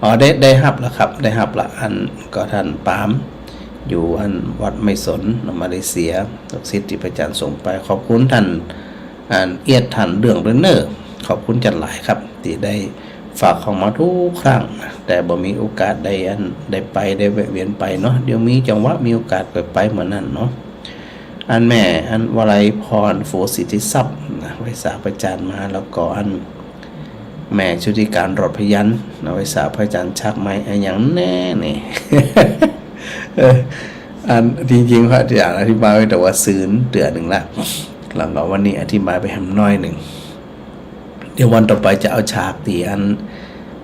อ๋อ ได้ ได้ฮับแล้วครับ ได้ฮับละ อันก็ท่านปาม อยู่อันวัดไม้สน มาเลเซีย ลูกศิษย์ตี้พระอาจารย์ส่งไป ขอบคุณท่าน อันเอียด ท่านเรื่องด้วยเน้อ ขอบคุณจันหลายครับ ตี้ได้ฝากของมาทุกครั้ง แต่บ่มีโอกาสได้อัน ได้ไป ได้แวะเวียนไปเนาะ เดี๋ยวมีจังหวะ มีโอกาสก็ไปเมื่อนั้นเนาะ อันแม่ อันวลัยพร โฟสิทธิทรัพย์นะ ไหว้สาพระอาจารย์มา แล้วก็อันแม่ชุติการ รอดพยัญชนะ ไหว้สาพระอาจารย์ชักไม้ อะหยังแน่นี่ เออ อันจริงๆ พระอาจารย์อธิบายไว้แต่ว่าซืนเตื้อนึ่งละ แล้วก็วันนี้อธิบายไปแหมน้อยนึ่ง เดี๋ยววันต่อไปจะเอาฉากตี้อัน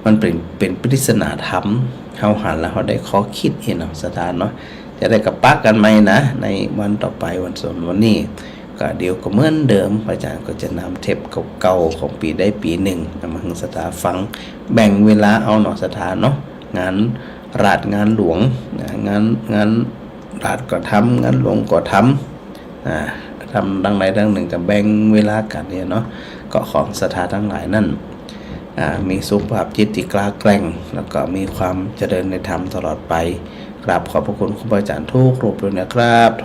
มันเป๋น เป๋นปริศนาธรรม เฮาหันแล้วเฮาได้ข้อกึ๊ดเองเนาะ ศรัทธาเนาะ จะได้กลับปะกั๋นใหม่นะ ในวันต่อไป วันสองวันนี้ ก็เดี๋ยวก็เหมือนเดิม พระอาจารย์ก็จะนำเทปเก่าๆ ของปี๋ใดปี๋นึ่ง เอามาหื้อศรัทธาฟัง แบ่งเวลาเอาเนาะ ศรัทธาเนาะ งานราชงานหลวงนะ งาน งานราชก็ทำ งานหลวงก็ทำ อ่า ทำตังใดตังนึ่งก็แบ่งเวลากั๋นเนี่ยเนาะ ก็ขอศรัทธาตังหลายนั้น อ่า มีสุขภาพจิตตี้กล้าแกร่ง แล้วก็มีความเจริญในธรรมตลอดไป กราบขอบพระคุณครูบาอาจารย์ทุกรูปด้วยนะครับ ถ